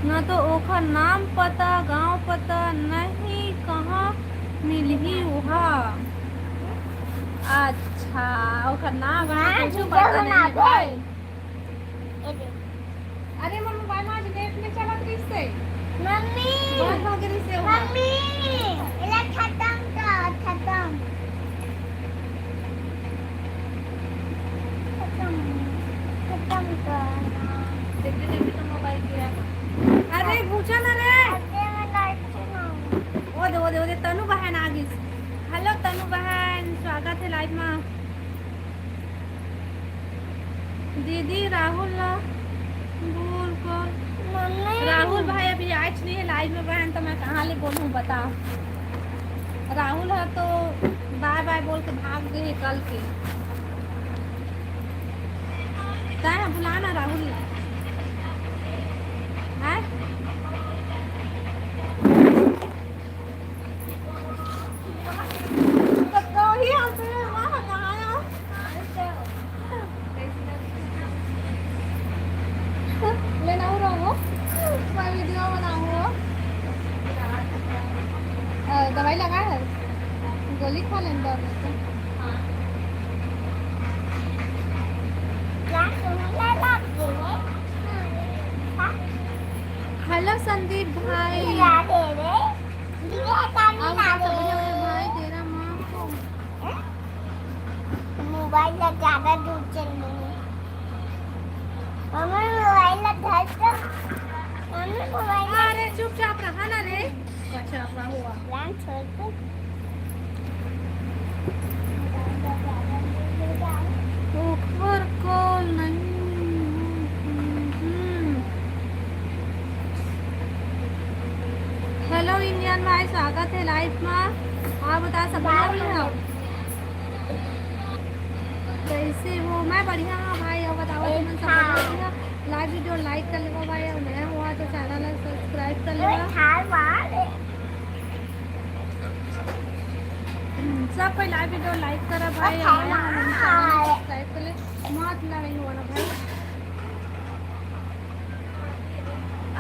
ना तो ओखर नाम पता, गांव पता नहीं, कहाँ मिलही ओहा। अच्छा, ओखर नाम गांव कुछु पता नहीं भाई। अरे, मोर मोबाइल में आज नेट नइ चलत रहिस हे। मम्मी, बंद हो गे रहिस हे। मम्मी, एला खतम कर, खतम। खतम, खतम कर। देखते देखते तो मोबाइल गिरा। अरे, पूछा ना रे। अरे, मैं लाइट से ना हूँ। ओ दे, ओ दे, ओ दे, तनु बहन आ गिस। हेलो तनु बहन, स्वागत हे लाइव में। दीदी, राहुल ला बोल कर। मम्मी। राहुल भाई अभी आइच नहीं है लाइव में बहन, तो मैं कहाँ ले बोलूँ बता। राहुल है तो बाय बाय बोल के भाग गए कल के। तय बुला ना राहुल। हैं? तो, तो ही हंसे, वाह, कहाँ है? मैं ना रहा हूँ, मैं वीडियो बनाऊँ। अ, दवाई लगा है, गोली खा लेंगे दर्द के। हेलो संदीप भाई। अब तो सब बढ़िया है भाई, तेरा माँ को। मोबाइल ला ज्यादा दूर चल रही है। मम्मी मोबाइल ला धर तो। मम्मी मोबाइल ला अरे चुपचाप रहा ना रे। अच्छा, हुआ। प्लान छोड़ के। ओकर कॉल नहीं। हम्म। हेलो इंडियन भाई, स्वागत है लाइव में। आप बता, सब बढ़िया हो? कैसे हो? मैं बढ़िया हूँ भाई, और बताओ, तुम सब बढ़िया? लाइव वीडियो लाइक कर लेवा भाई, और नया हुआ तो चैनल है सब्सक्राइब कर लेवा। हम्म, सब कोई लाइव वीडियो लाइक करा भाई, और नया हुआ तो चैनल सब्सक्राइब कर ले। मत लड़ाई हुआ ना भाई।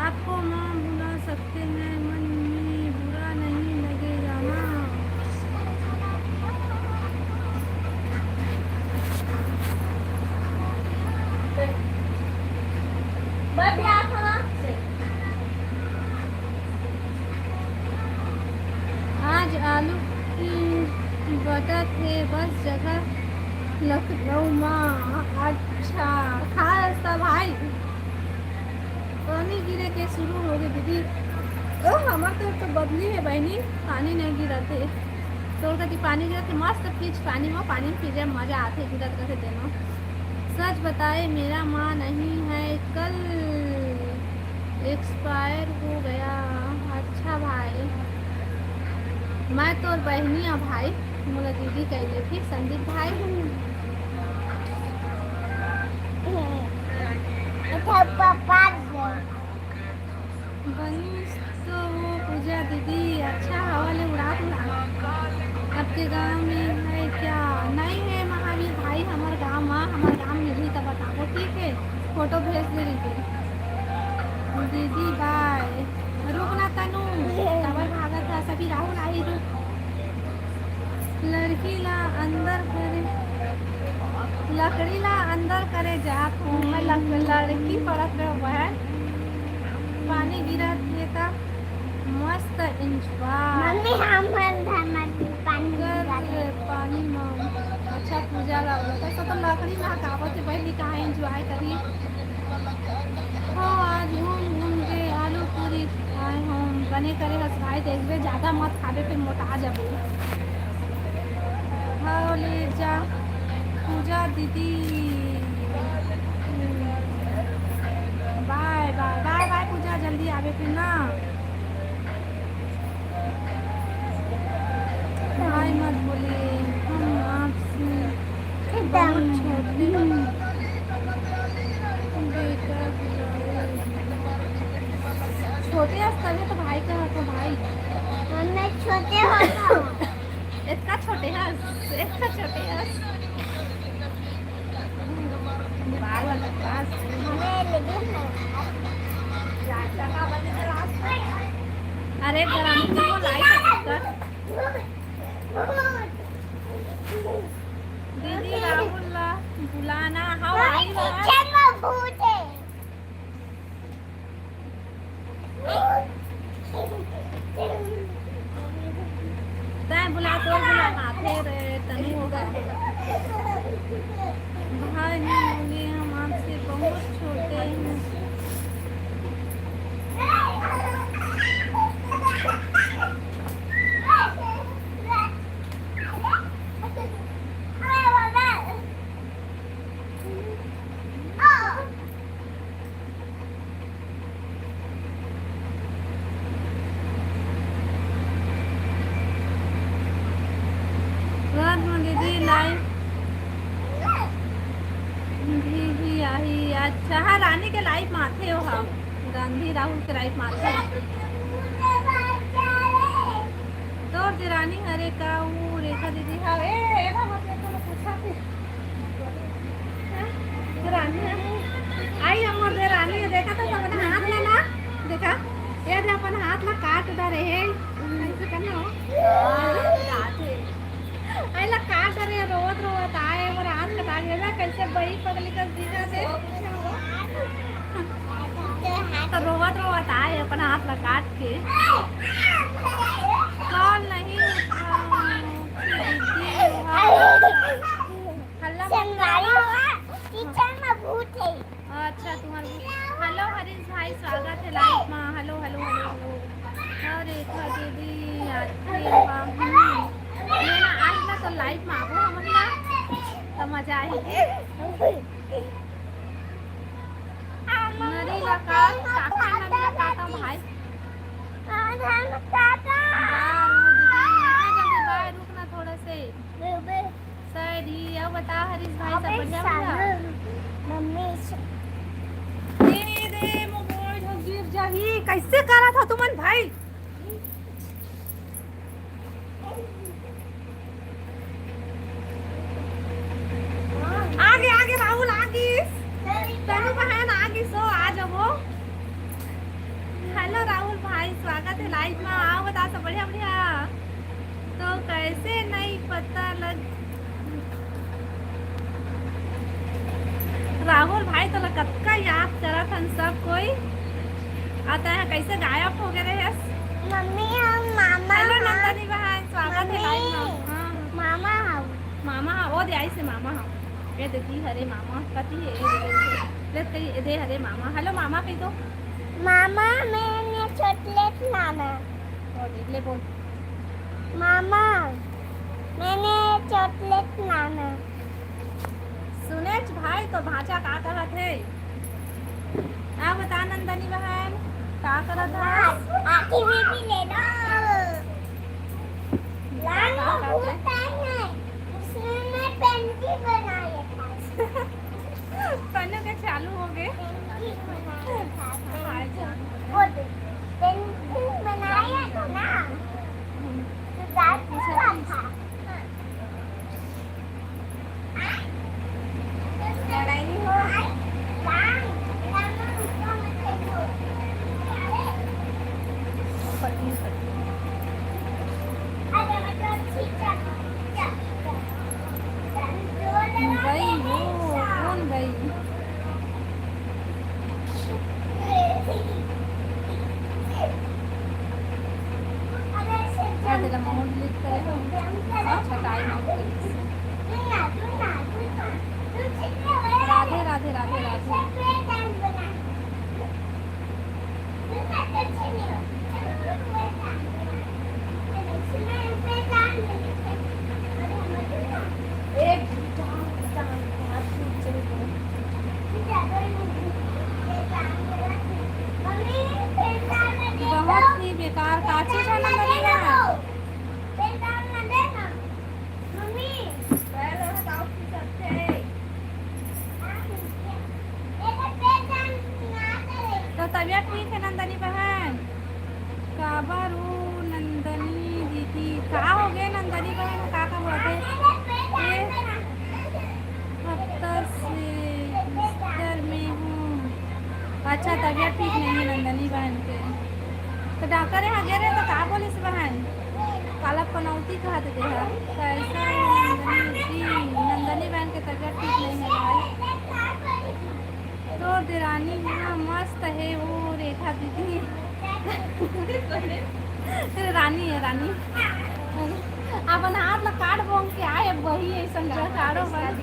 आपको माँ बुला सकते हैं, मन में बुरा नहीं लगेगा ना। आज आलू की बटत हे, बस जगह लखनऊ मा। अच्छा, खा रस्ता भाई। पानी गिरे के शुरू हो गे दीदी। ओ, हमर तो, तो बदली है बहनी, पानी नहीं गिरत है। तोर कति पानी गिरत है, मस्त पीच पानी में, पानी में पीजे मजा आथे, गिरत रहे तेनो। सच बताए, मेरा माँ नहीं है, कल एक्सपायर हो गया। अच्छा भाई, मैं तोर बहिनी आ भाई, मोला दीदी कह ले, ठीक संदीप भाई। अच्छा, पापा। बनिस तो वो पूजा दीदी, अच्छा हवा ले उड़ात उड़ात। आपके गांव में है क्या? नहीं है महावीर भाई, हमर गांव मा, हमर गांव मिलही त बताबो, ठीक है? फोटो भेज दे रहिबे। दीदी बाय। रुक ना तनु, काबर भागत हस? अभी राहुल आही, रुक। लड़की ला अंदर करे, लकड़ी ला अंदर करे जात हूँ मैं, लक-, लड़की पड़त रहे बहन। पानी गिरत हे त मस्त एंजॉय मम्मी, हमर घर में पानी कर गिरत हे। पानी में अच्छा पूजा ला होता, तो लकड़ी ला हटावत हे बहन, कहाँ एंजॉय करी। हो, आज घूम घूम के आलू पूरी खाए हो, बने करे हस भाई, देखबे ज्यादा मत खाबे, फिर मोटा जाबे। हो ले जा पूजा दीदी, बाय बाय बाय बाय पूजा, जल्दी आबे फिर ना। भाई मत बोले, हम आपसे बहुत छोटे हैं। बेटा बुलाओ। छोटे हस तभी तो भाई कहा था भाई। हम मैं छोटे होता हूँ। इतना छोटे हस, इतना छोटे हस। बाल वाला पास। मैं लेकिन अरे गरम को लाइट कर। दीदी राहुल ला बुलाना, हाँ, आई बात। किचन में भूत है। तैं बुला, तोर बुला, हाथे रे, तनु होगा। भाई, नहीं होगी, हम आपसे बहुत छोटे हैं। रात में दीदी लाइव भी, भी आही। अच्छा, हाँ, रानी के लाइव में आथे हो, हाँ। गांधी राहुल के लाइव में आथे। तोर देरानी हरे का ऊ रेखा दीदी? हाँ, ए, ए, ना मत, ए, कोनो पूछा थे। रानी, आई हमर देरानी, देखा तो अपन हाथ ला ना, देखा, ये दे अपन हाथ ला काट डारे हे, ऐसे करना हो। आई ला काट डारे, रोवत रोवत आए, हमर हाथ कटा गया ना, कैसे बही पगली का दिखा दे। तो रोवत रोवत आए, अपन हाथ ला काट के। कॉल नहीं उठा, दीदी, हाँ। हल्ला मत संगवारी करो। हुआ, किचन में भूत है। अच्छा, तुम्हार भूत। हेलो हरीश भाई, स्वागत है लाइव में। Hello, hello, hello, hello. अरे, रेखा दीदी, आते हैं। ये ना, आज ना तो लाइव में आबो हमन ना, तो मजा आही। नरी ला का, काका नरी ला काका भाई। आज हम काका। बाय, वो दीदी, इतना जल्दी बाय, रुक ना थोड़ा से। बे, बे। शायद ही, अब बता हरीश भाई, सब अबे बढ़िया साला, भैया? मम्मी से। दे, दे, मोबाइल हो गिर जाही। कैसे करा था तुमन भाई? आगे, आगे राहुल आगिस। तनु बहन आगिस हो, आ जाओ। हेलो राहुल भाई, स्वागत है लाइव में। आओ, बता सब बढ़िया, बढ़िया। तो कैसे नहीं पता लग, राहुल भाई तोला कतका याद करत हन सब कोई। आ तैं ह कैसे गायब हो गए रहे? मम्मी, हम मामा हेलो हाँ। नंदनी बहन, स्वागत है मम्मी, लाइव में। हाँ, हाँ। मामा हाँ। मामा हाँ, ओ दे आई से मामा हाँ। ये देखी हरे मामा, कति है, ये देखी। ले कही, ए दे हरे मामा। हेलो मामा कही तो। मामा, मैंने चॉकलेट लाना। ओ दे, ले बोल। मामा, मैंने चॉकलेट लाना। सुनेच भाई, तो भांचा का कहत हे? आ बता नंदनी बहन, का करत हस? आके भी, भी ले लो। लाल का, का, का? बहुत टाइम है, इसमें मैं पेंटिंग बनाया था। तनु के चालू हो गए। पेंटिंग बनाया था। हाय जान। वो दे, पेंटिंग बनाया था ना, तो डांस कर रहा था। लड़ाई नहीं हो। गई हो, कौन गई? आ, तेरा माहौल डिलीट करे हो। अच्छा, टाइम आउट कर। राधे, राधे, राधे, राधे। बहुत ही बेकार का चीज है ना, मम्मी। तो तबीयत ठीक है नंदनी बहन? काबर ओ नंदनी दीदी, का हो गए नंदनी बहन, का का होथे? ये हफ्ता से बिस्तर में हूँ। अच्छा, तबीयत ठीक नहीं है नंदनी बहन के। तो डॉक्टर यहाँ गए रहे तो का बोलिस बहन? काला पनौती कहत दे हा। कैसा है नंदनी जी? नंदनी बहन के तबीयत ठीक नहीं है भाई। तो देरानी हाँ मस्त है वो रेखा दीदी। रानी है रानी। अपन हाथ ला काट बोंग के आए वही ऐसा काटो बन।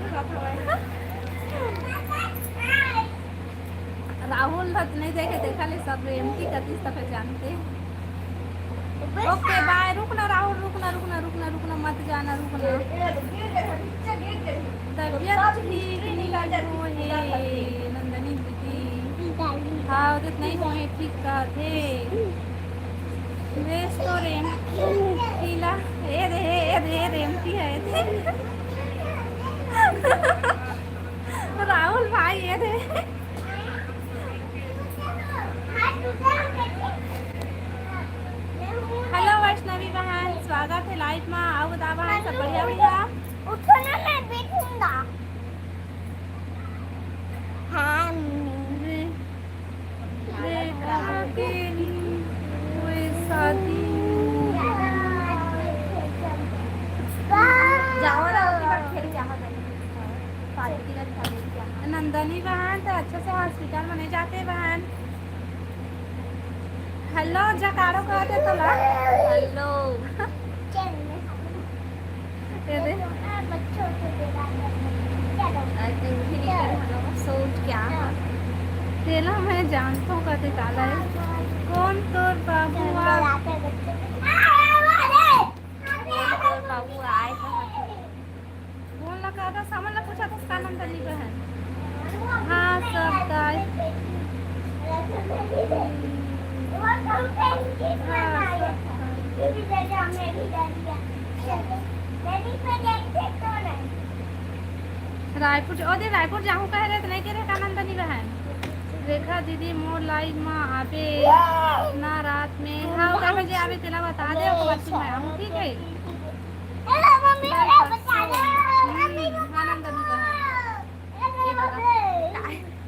राहुल रथ नहीं देखे, देखा ले सब एमटी कतीस तक जानते। ओके बाय। रुक ना राहुल, रुक ना, रुक ना, रुक ना, रुक ना, मत जाना, रुक ना। तबीयत ठीक नहीं हो हे नंदनी दीदी। हाँ, उदित नहीं हो हे, ठीक कहत हे। बेस तो रे एमटी ला, ए रे, ए रे, ए रे, एमटी है, ए रे। राहुल भाई, ए रे। हेलो वैष्णवी बहन, स्वागत है लाइव में। आओ बता बहन, सब बढ़िया बढ़िया? उठो ना, मैं बैठूंगा। हाँ मम्मी। रे, रे, आगे नहीं, कोई शादी। जाओ ना, उसके बाद खेल के यहाँ जाएंगे। नंदनी बहन तो अच्छे से हॉस्पिटल में नहीं जाते बहन। हेलो जकारो कहते तो ला। हेलो। ये दे। बच्चों को दे रहा है। चलो। आज दिन भी नहीं करे हम लोग, सो उठ के आ। तेला मैं जानता हूँ कहते काला है। कौन तोर बाबू आ? चलो, आते हैं बच्चों को। अरे, अरे, अरे, अरे, बाबू आए तो। कौन लगा था? सामान ला पूछा था, उसका नाम तो नहीं है। हाँ, सब गाय। हाँ, सब गाय। रायपुर जा-, ओ दे, रायपुर जाहूँ कहे रहे, तो नहीं कहे रहे, का नंदनी बहन? रेखा दीदी, मोर लाइव में आबे ना रात में। हाँ, कै बजे आबे, तेला बता दे, ओकर बाद फिर मैं आऊँ, ठीक है? हेलो, मम्मी, चल, हेलो, परसों। बता दो। हम्म, हाँ, नंदनी बहन। ये वाला।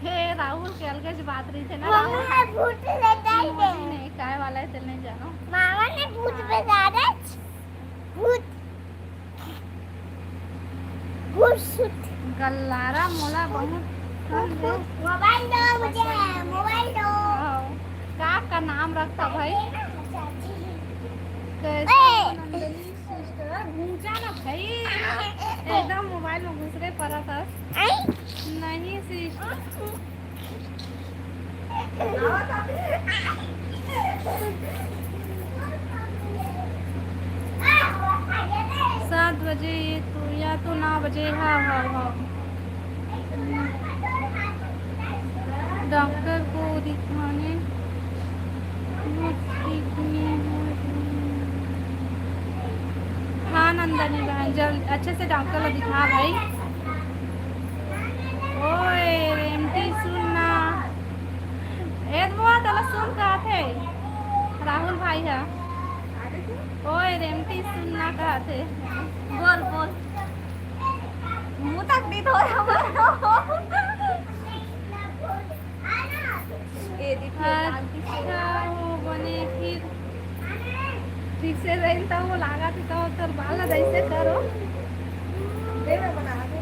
हे, राहुल के अलगे से बात रही थे ना, मम्मी, राहुल। मैं भूत ले जाएंगे। नहीं, काय वाला है, तेल नहीं जानो। मामा ने भूत हाँ। बता दे। भूत। भूत सूट। गल्लारा मोला बहुत पसंद है। मोबाइल दो मुझे, मोबाइल दो। हाँ। का, का नाम रखता भाई? चाची। कैसे ए! हो नंदनी सिस्टर? घूम जा ना भाई। एकदम मोबाइल में घुसरे पड़ा था। आई? नहीं सिस्टर। सात बजे ये तो, या तो नौ बजे, हाँ, हाँ, हाँ। डॉक्टर को दिखाने, वो ठीक नहीं हो रही। हाँ नंदनी बहन, जल्द अच्छे से डॉक्टर ला दिखा भाई। ओए रेमटी सुन ना। ए बुआ, तोला सुन कहा थे राहुल भाई है। ओए रेमटी सुन ना कहा थे। बोल बोल। मुंह तक नहीं धोया हमारा। ए दीदी, अच्छा, वो बने फिर ठीक से रही तो वो लागा थी तो तोर बाल ला जैसे करो। दे मैं बना दे।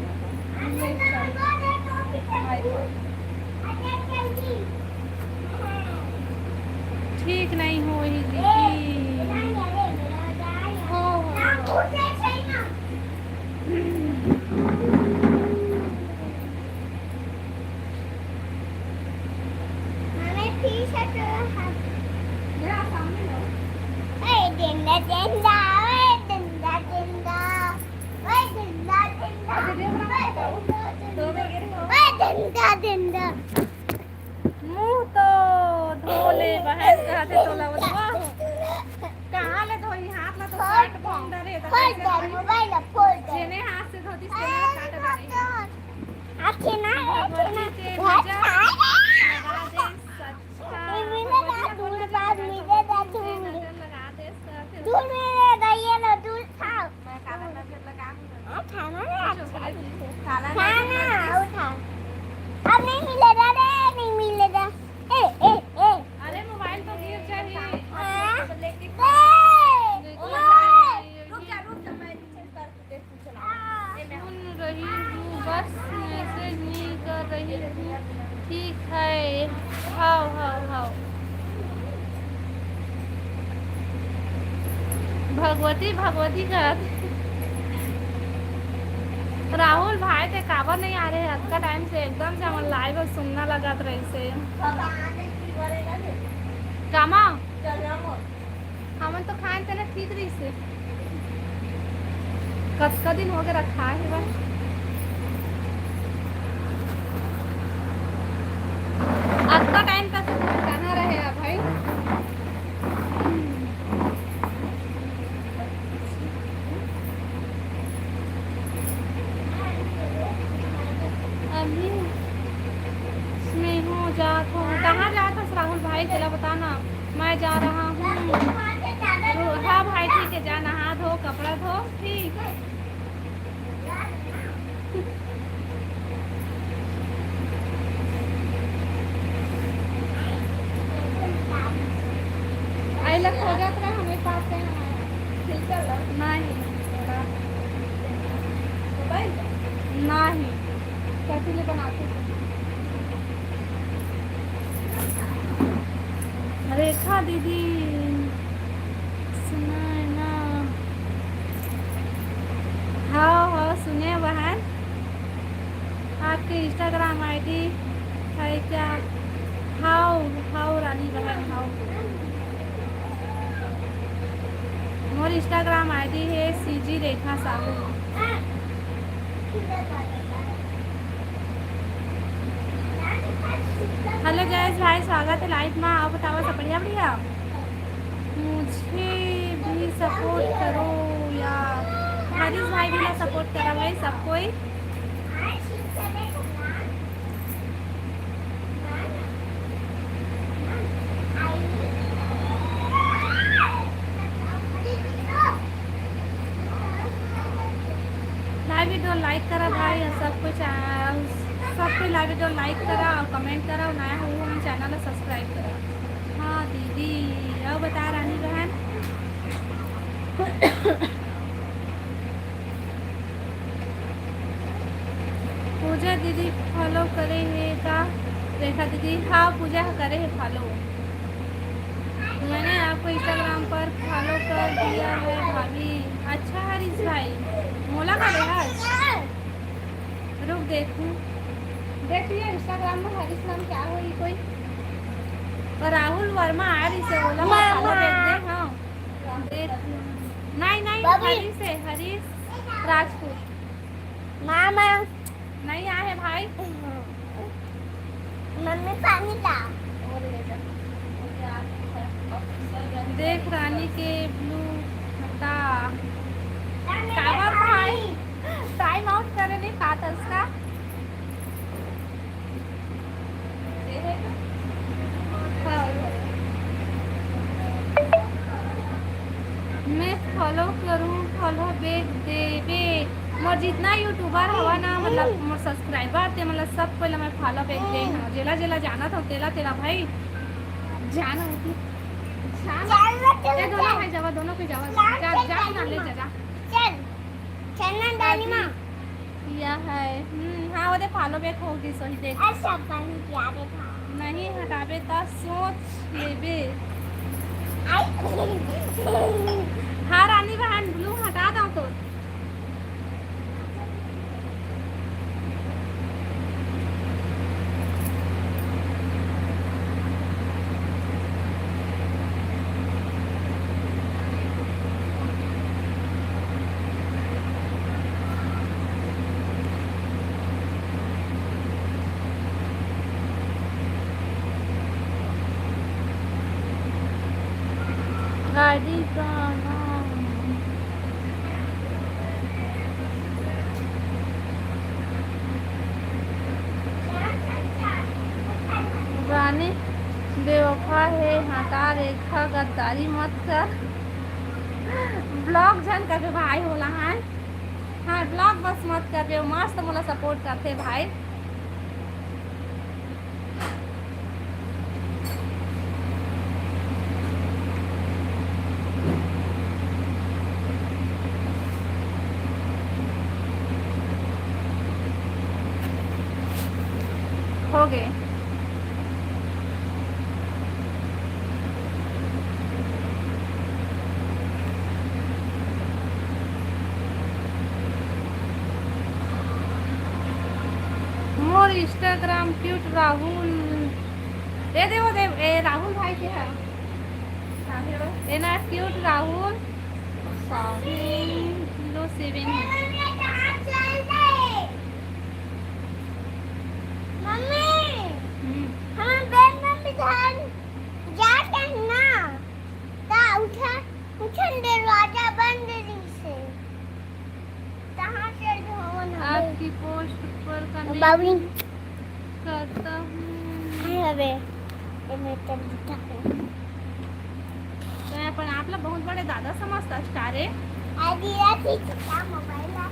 ठीक नहीं हो ही दीदी। हो, हो। मुंह तो धो ले बहन, कहा थे तोला बतवा। कहाँ ले धोई? हाथ ला तो काट बंद रहे, तो कैसे धोई? मोबाइल फोड़ दे। जेने हाथ से धोती, तेने काट रहे। आखे ना, आखे ना। भगवती के मजा लगा दे, सच का। ये मिले ना, भगवती दूर बात मिले ना, दूर। नजर लगा दे, सच। दूर मिले ना, ये लो, दूर खाओ। मैं काला नजर लगा दूँ। हाँ, खाना ना, अच्छा, अच्छा। काला खाना, नजर लगा। उठा। अब नहीं मिलेगा रे, नहीं मिलेगा। ए, ए, ए। अरे, मोबाइल तो गिर जाही। हाँ। लेकिन ए, देखो, ओए। रुक जा, रुक जा, मैं सुन रही हूँ, बस मैसेज नहीं कर रही हूँ। ठीक है, हाव, हाव, हाव। भगवती, भगवती कहत। राहुल भाई, ते काबर नहीं आ रहे अतका टाइम से? एकदम से हमन लाइव अउ सुन्ना लगत रहिसे। कामा? हमन तो खाए तेने ठीक रहिसे। कतका दिन हो गए रखा है बस। अतका टाइम तक कहाँ रहे आप भाई? अभी मैं हूँ, जात हूँ। कहाँ जात हस राहुल भाई, चला बता ना। मैं जा रहा हूँ। हाँ भाई, ठीक है, जा नहा धो, कपड़ा धो, ठीक। आई लग हो जात रहा हमें पास से हमारा। नहीं। नहीं। कैसे ले बनाते थे? रेखा दीदी, सुना है ना? हाँ, हाँ, सुने बहन। आपके Instagram ID है क्या? हाव, हाव रानी बहन, हाव। मोर Instagram ID है CG रेखा साहू। Hello guys, भाई स्वागत है लाइव में। आप बताओ सब बढ़िया बढ़िया? मुझे भी सपोर्ट करो यार, हरीश भाई भी ना सपोर्ट करा भाई सब कोई। लाइव वीडियो लाइक करा भाई, और सब कुछ, आ, सब कोई लाइव वीडियो लाइक करा और कमेंट करा, और नया हो हम चैनल ला सब्सक्राइब करा। हाँ दीदी, अब बता रानी बहन। पूजा दीदी फॉलो करे हे का? रेखा दीदी, हाँ पूजा करे हे फॉलो। मैंने आपको Instagram पर फॉलो कर दिया है भाभी। अच्छा हरीश भाई, मोला करे हस? रुक देखूं। देखिए Instagram में हरीश नाम क्या होई कोई? और राहुल वर्मा आ रही से बोला, मैं फॉलो देख दे। हाँ। देख। नहीं, नहीं, भाभी। हरीश है, हरीश राजपूत। मामा। नहीं आए भाई। मम्मी। मैं पानी ला। देख रानी के ब्लू हटा। काबर भाई? टाइम आउट करे नहीं पाता उसका। मैं फॉलो करूँ, फॉलो बैक देबे। मोर जितना यूट्यूबर हवा ना, मतलब मोर सब्सक्राइबर ते, मतलब सब कोई ला मैं फॉलो बैक दे हूँ। जेला जेला जाना था तेला तेला भाई जाना होती। जाना। चल, चल, ए, दोनों चल। भाई जावा, दोनों के जावा। चल, जा, चल, जा, चल, ना ले चल। जा, जा। चल। चल ना, डाली माँ। यह है। हम्म, हाँ, वो दे फॉलो बैक हो गई, सही देख। अच्छा, पानी प्यारे था। नहीं हटाबे त सोच लेबे। आई। हाँ, रानी बहन, ब्लू हटा दो तो। गाड़ी का नाम। रानी बेवफा हे, हटा रेखा, गद्दारी मत कर। ब्लॉग झन करबे भाई, होला है। हाँ, ब्लॉग बस मत करबे, मस्त मोला सपोर्ट करथे भाई। हो गए। मोर Instagram क्यूट राहुल। ए दे, वो दे, ए राहुल भाई के है। ए ना cute Rahul. Seven zero seven. मम्मी, हम्म। हम बेंगन बिधान जात हन ना, ता उठा, उठन दरवाजा बंद रहिसे। कहाँ से जो हवन हवे? आपकी पोस्ट पर कमेंट बाबी। करता हूँ। नहीं हवे, ये मैं कर देता हूँ। तो अपन आप लोग बहुत बड़े दादा समझता स्टार है। अरे, ये ठीक है, मोबाइल है।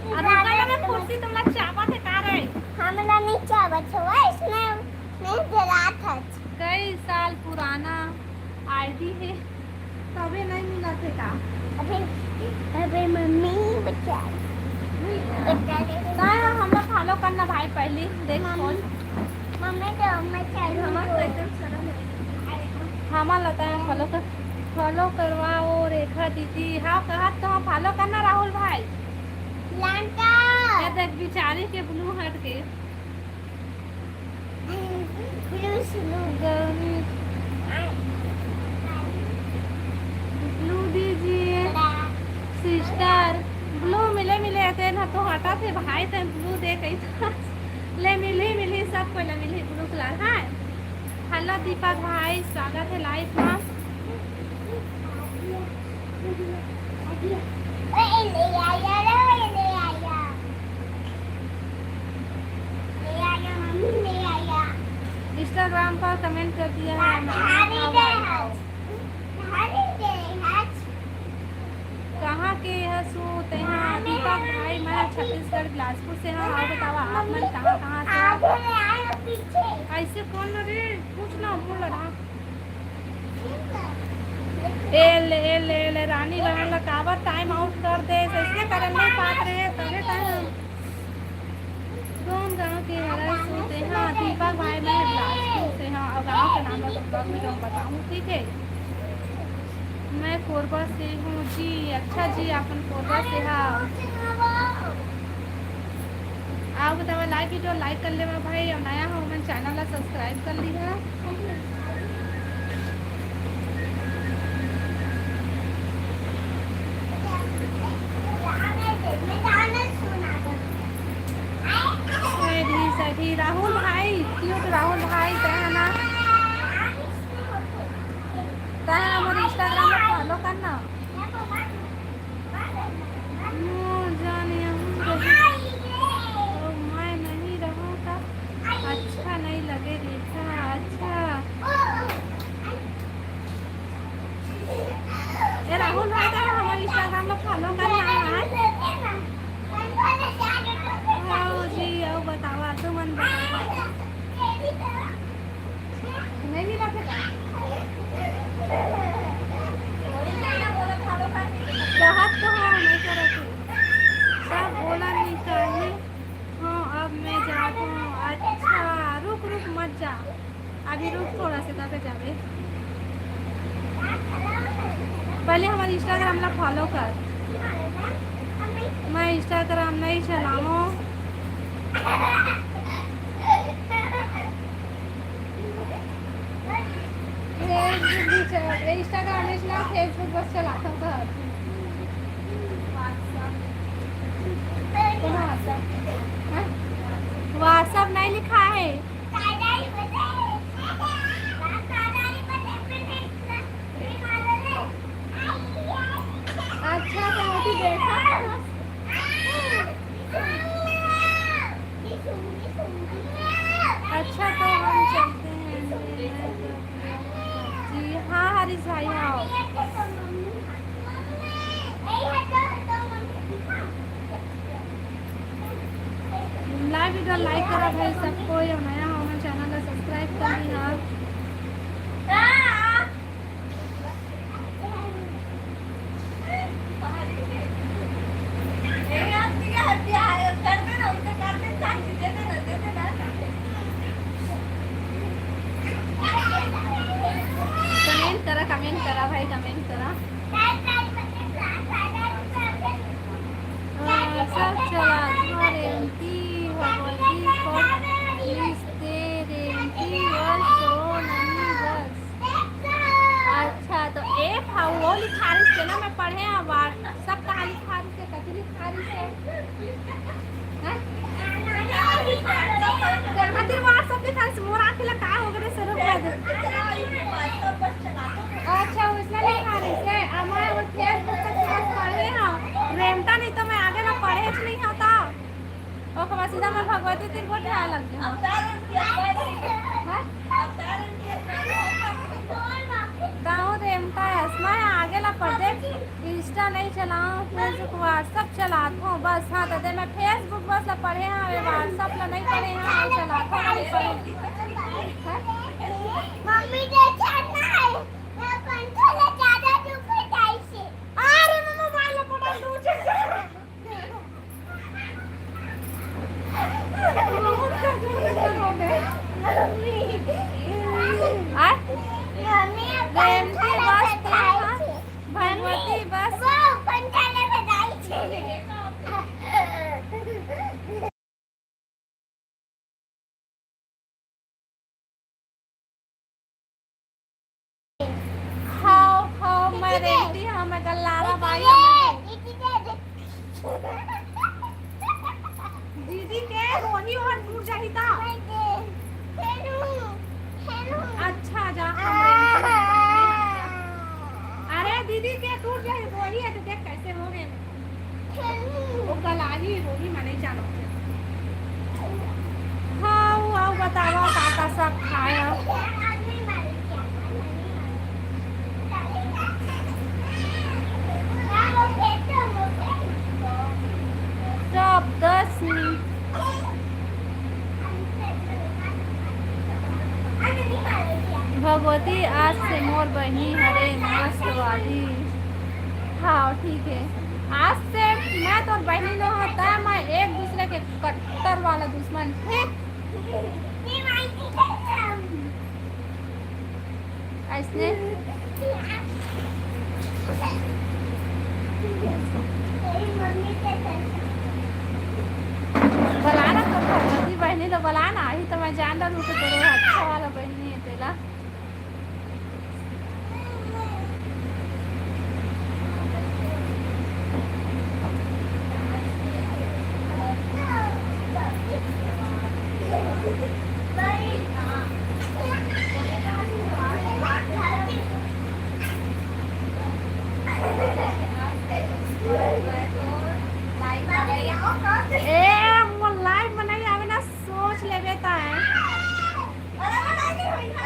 अरे, रुका ना, मैं कुर्सी तुमला चाबत है, का रे? हमला नहीं चाबत है, इसमें मैं डरात है। कई साल पुराना आईडी हे, तभे नइ मिलत हे का? अबे, अबे मम्मी बचा। बचा ले। ताय हमला फॉलो करना भाई, पहली देख मम्मी। फोन। मम्मी तो मैं चल हमर तो एकदम सरल हे। हमन ला ताय फॉलो कर, फॉलो करवाओ रेखा दीदी। हाँ, कहा तो फॉलो करना राहुल भाई। लंका। ये देख बिचारी के ब्लू हट के। Blue, blue. ब्लू दीजिए। सिस्टर, ब्लू मिले, मिले, तेन ह तो हटा थे भाई, तेन ब्लू दे कही था। ले मिली, मिली, सब कोई ले मिली ब्लू कलर, हाँ। हेलो दीपक भाई, स्वागत है लाइव में। इंस्टाग्राम पर कमेंट कर दिया है मैंने। कहाँ के हसू तेहा? दीपक भाई, मैं छत्तीसगढ़ बिलासपुर से हूँ। और बतावा, आप मन कहाँ कहाँ से हो? ऐसे कौन रे? पूछ ना, बोल रहा। ए ले, ए ले, ए ले, रानी बहन ला काबर टाइम आउट कर दे, ऐसे करे नहीं पात रहे, तबे टाइम। कौन गाँव के हरस हो तेहा? दीपक भाई, मैं बिलासपुर से हाँ, और गाँव के नाम ला तो ब्लॉग में जो बताऊँ, ठीक है? मैं कोरबा से हूँ जी। अच्छा जी, अपन कोरबा से हाँ। आप बतावा, लाइक वीडियो लाइक कर लेवा भाई, और नया हो मन चैनल ला सब्सक्राइब कर लिहा। सैडी, सैडी, राहुल भाई, क्यूट राहुल भाई, तैं ह ना, तैं ह ना मोर Instagram ला follow कर ना। मोर जान यहूँ रही, तो मैं नहीं रहूँ त अच्छा नहीं लगे रेखा। अच्छा। ए राहुल भाई, तैं ह ना हमर Instagram ला follow कर ना। हाँ जी, अउ बतावा, तुमन बतावा। नहीं मिला थे का? कहत तो हँव, नहीं करत हे। सब बोला नहीं काहे। हाँ, अब मैं जात हँव। अच्छा, रुक, रुक, मत जा। अभी रुक थोड़ा से, तब जाबे। पहले हमर Instagram ला follow कर। मैं Instagram नहीं चलावँव। Facebook भी चला, Instagram नहीं चला, Facebook बस चलाता था। कौन WhatsApp? हाँ? WhatsApp नहीं लिखा है। अच्छा, तो अभी देखा था। अच्छा, तो हम चलते हैं। जी हाँ, हरीश भाई, आओ। Live video like करा भाई, सबको ये नया हो, हमर channel ला subscribe कर दी आप। Comment करा, comment करा भाई, comment करा। हाँ, सब चला, तुम्हारे एमपी भगवती को लिखते रे, एमपी बस, ओ नहीं बस। अच्छा, तो एक हा, वो लिखा रहिस हे ना, मैं पढ़े हँव, सब कहाँ लिखा रहिस हे, कथी लिखा रहिस हे? हैं? कहाँ तेरे WhatsApp लिखा रहिस हे? मोर आँखी ला का हो गे, सर, रुक जा दे। अच्छा, उसने लिखा रहिस हे, अब मैं वो Facebook पर तुरंत पढ़े हँव, रेमटा नहीं तो मैं आगे ना पढ़े च नहीं होता। ओकर बाद सीधा मैं भगवती तीर गोठियाए लग गेंव। हाँ? ताहू रेमटा अस, मैं आगे ला पढ़ दे, Insta नहीं चलावँव, Facebook, WhatsApp चलात हँव बस। हाँ, तो दे मैं Facebook बस ला पढ़े हँव, ये WhatsApp ला नहीं पढ़े हँव, नहीं चलात हँव, नहीं पढ़े। हाँ? मम्मी, देख ना, मैं पंखा ला ज्यादा धूप हटाई से। अरे, मैं मोबाइल ला पटा दूँ। आय? मम्मी, अब रेमटी बस तेरा, भगवती बस। वो पंखा ले बजाई छे। हव, हव, मैं रेमटी हँव, मैं गल्लारा बाई हँव। दीदी के रोही ओहर टूट जाही त। अच्छा, जा, हम रेमटी हँव। अरे, दीदी के टूट जाही रोही हे, तो देख कैसे हो गे। वो कल आही, वो भी मैं नहीं जानत। हाँ, वो आओ, बतावा, का का सब खाया? सब दस मिनट। भगवती, आज से मोर बहिनी हरे मस्तवादी। हाँ, ठीक है। आज से मैं तोर बहिनी नो होता, मैं एक दूसरे के कट्टर वाला दुश्मन, ठीक? अइसने बलाना तो भगवती बहिनी तो बलाना, अभी तो मैं जान डालूँ कि तोर अच्छा वाला बहिनी है तेला। ए, मोर live में नहीं आवे ना, सोच लेबे ता है।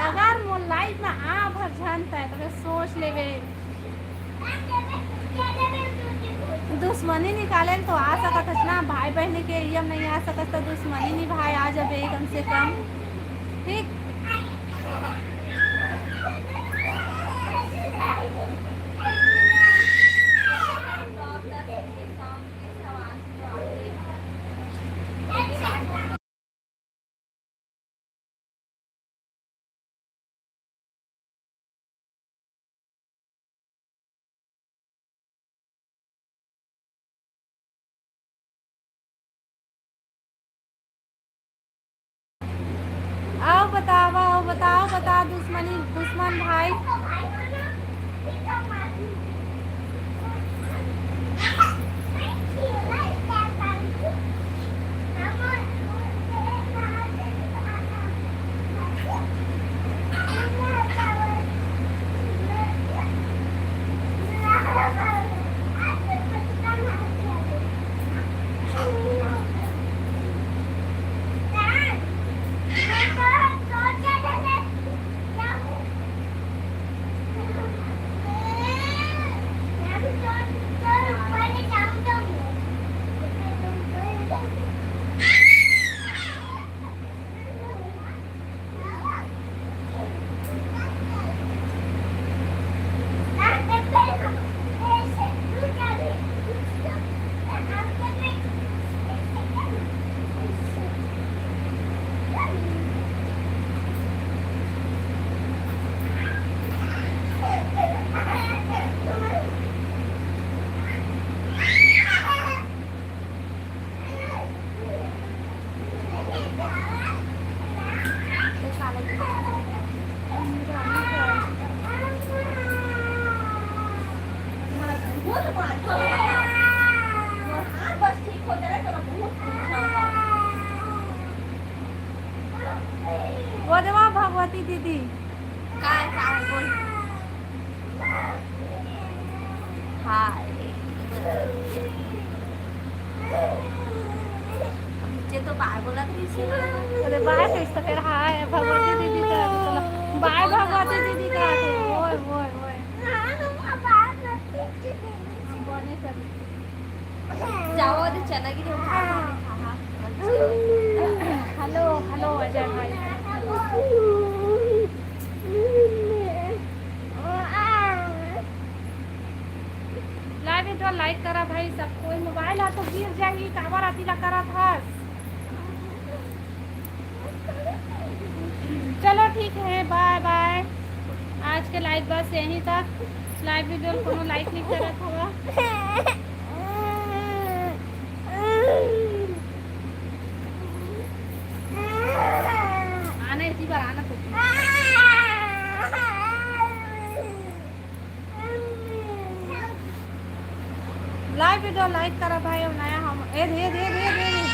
अगर मोर live में आ भर झन ता है, तो फिर सोच लेबे। दुश्मनी निकाले ल तो आ सकत हस ना, भाई बहन के इयम नहीं आ सकत, तो दुश्मनी निभाए आ जाबे कम से कम, ठीक? आओ बताओ, आओ बताओ, बता दुश्मनी, दुश्मन भाई। वो देवा भगवती दीदी। काय, काय बोल? हाय। जे तो बाय बोलत रहिस हे। अरे बाय कहिस त फेर हाय, भगवती दीदी का, चलो। बाय भगवती दीदी का, ओए, ओए, ओए। बने कर। जाओ, अरे चना गिरी उठा, उठा, उठा, हाँ। हेलो, हेलो अजय भाई। Live में तो like करा भाई सब कोई। Mobile आ तो गिर जाही, tower आती ला करा था। चलो ठीक है, bye bye। आज के live बस यहीं तक। Live video कोनो like नहीं करत हवा। आना इसी बार आना तो। Live video like करा भाई, अब नया हम, ए, धीरे, धीरे, धीरे, धीरे।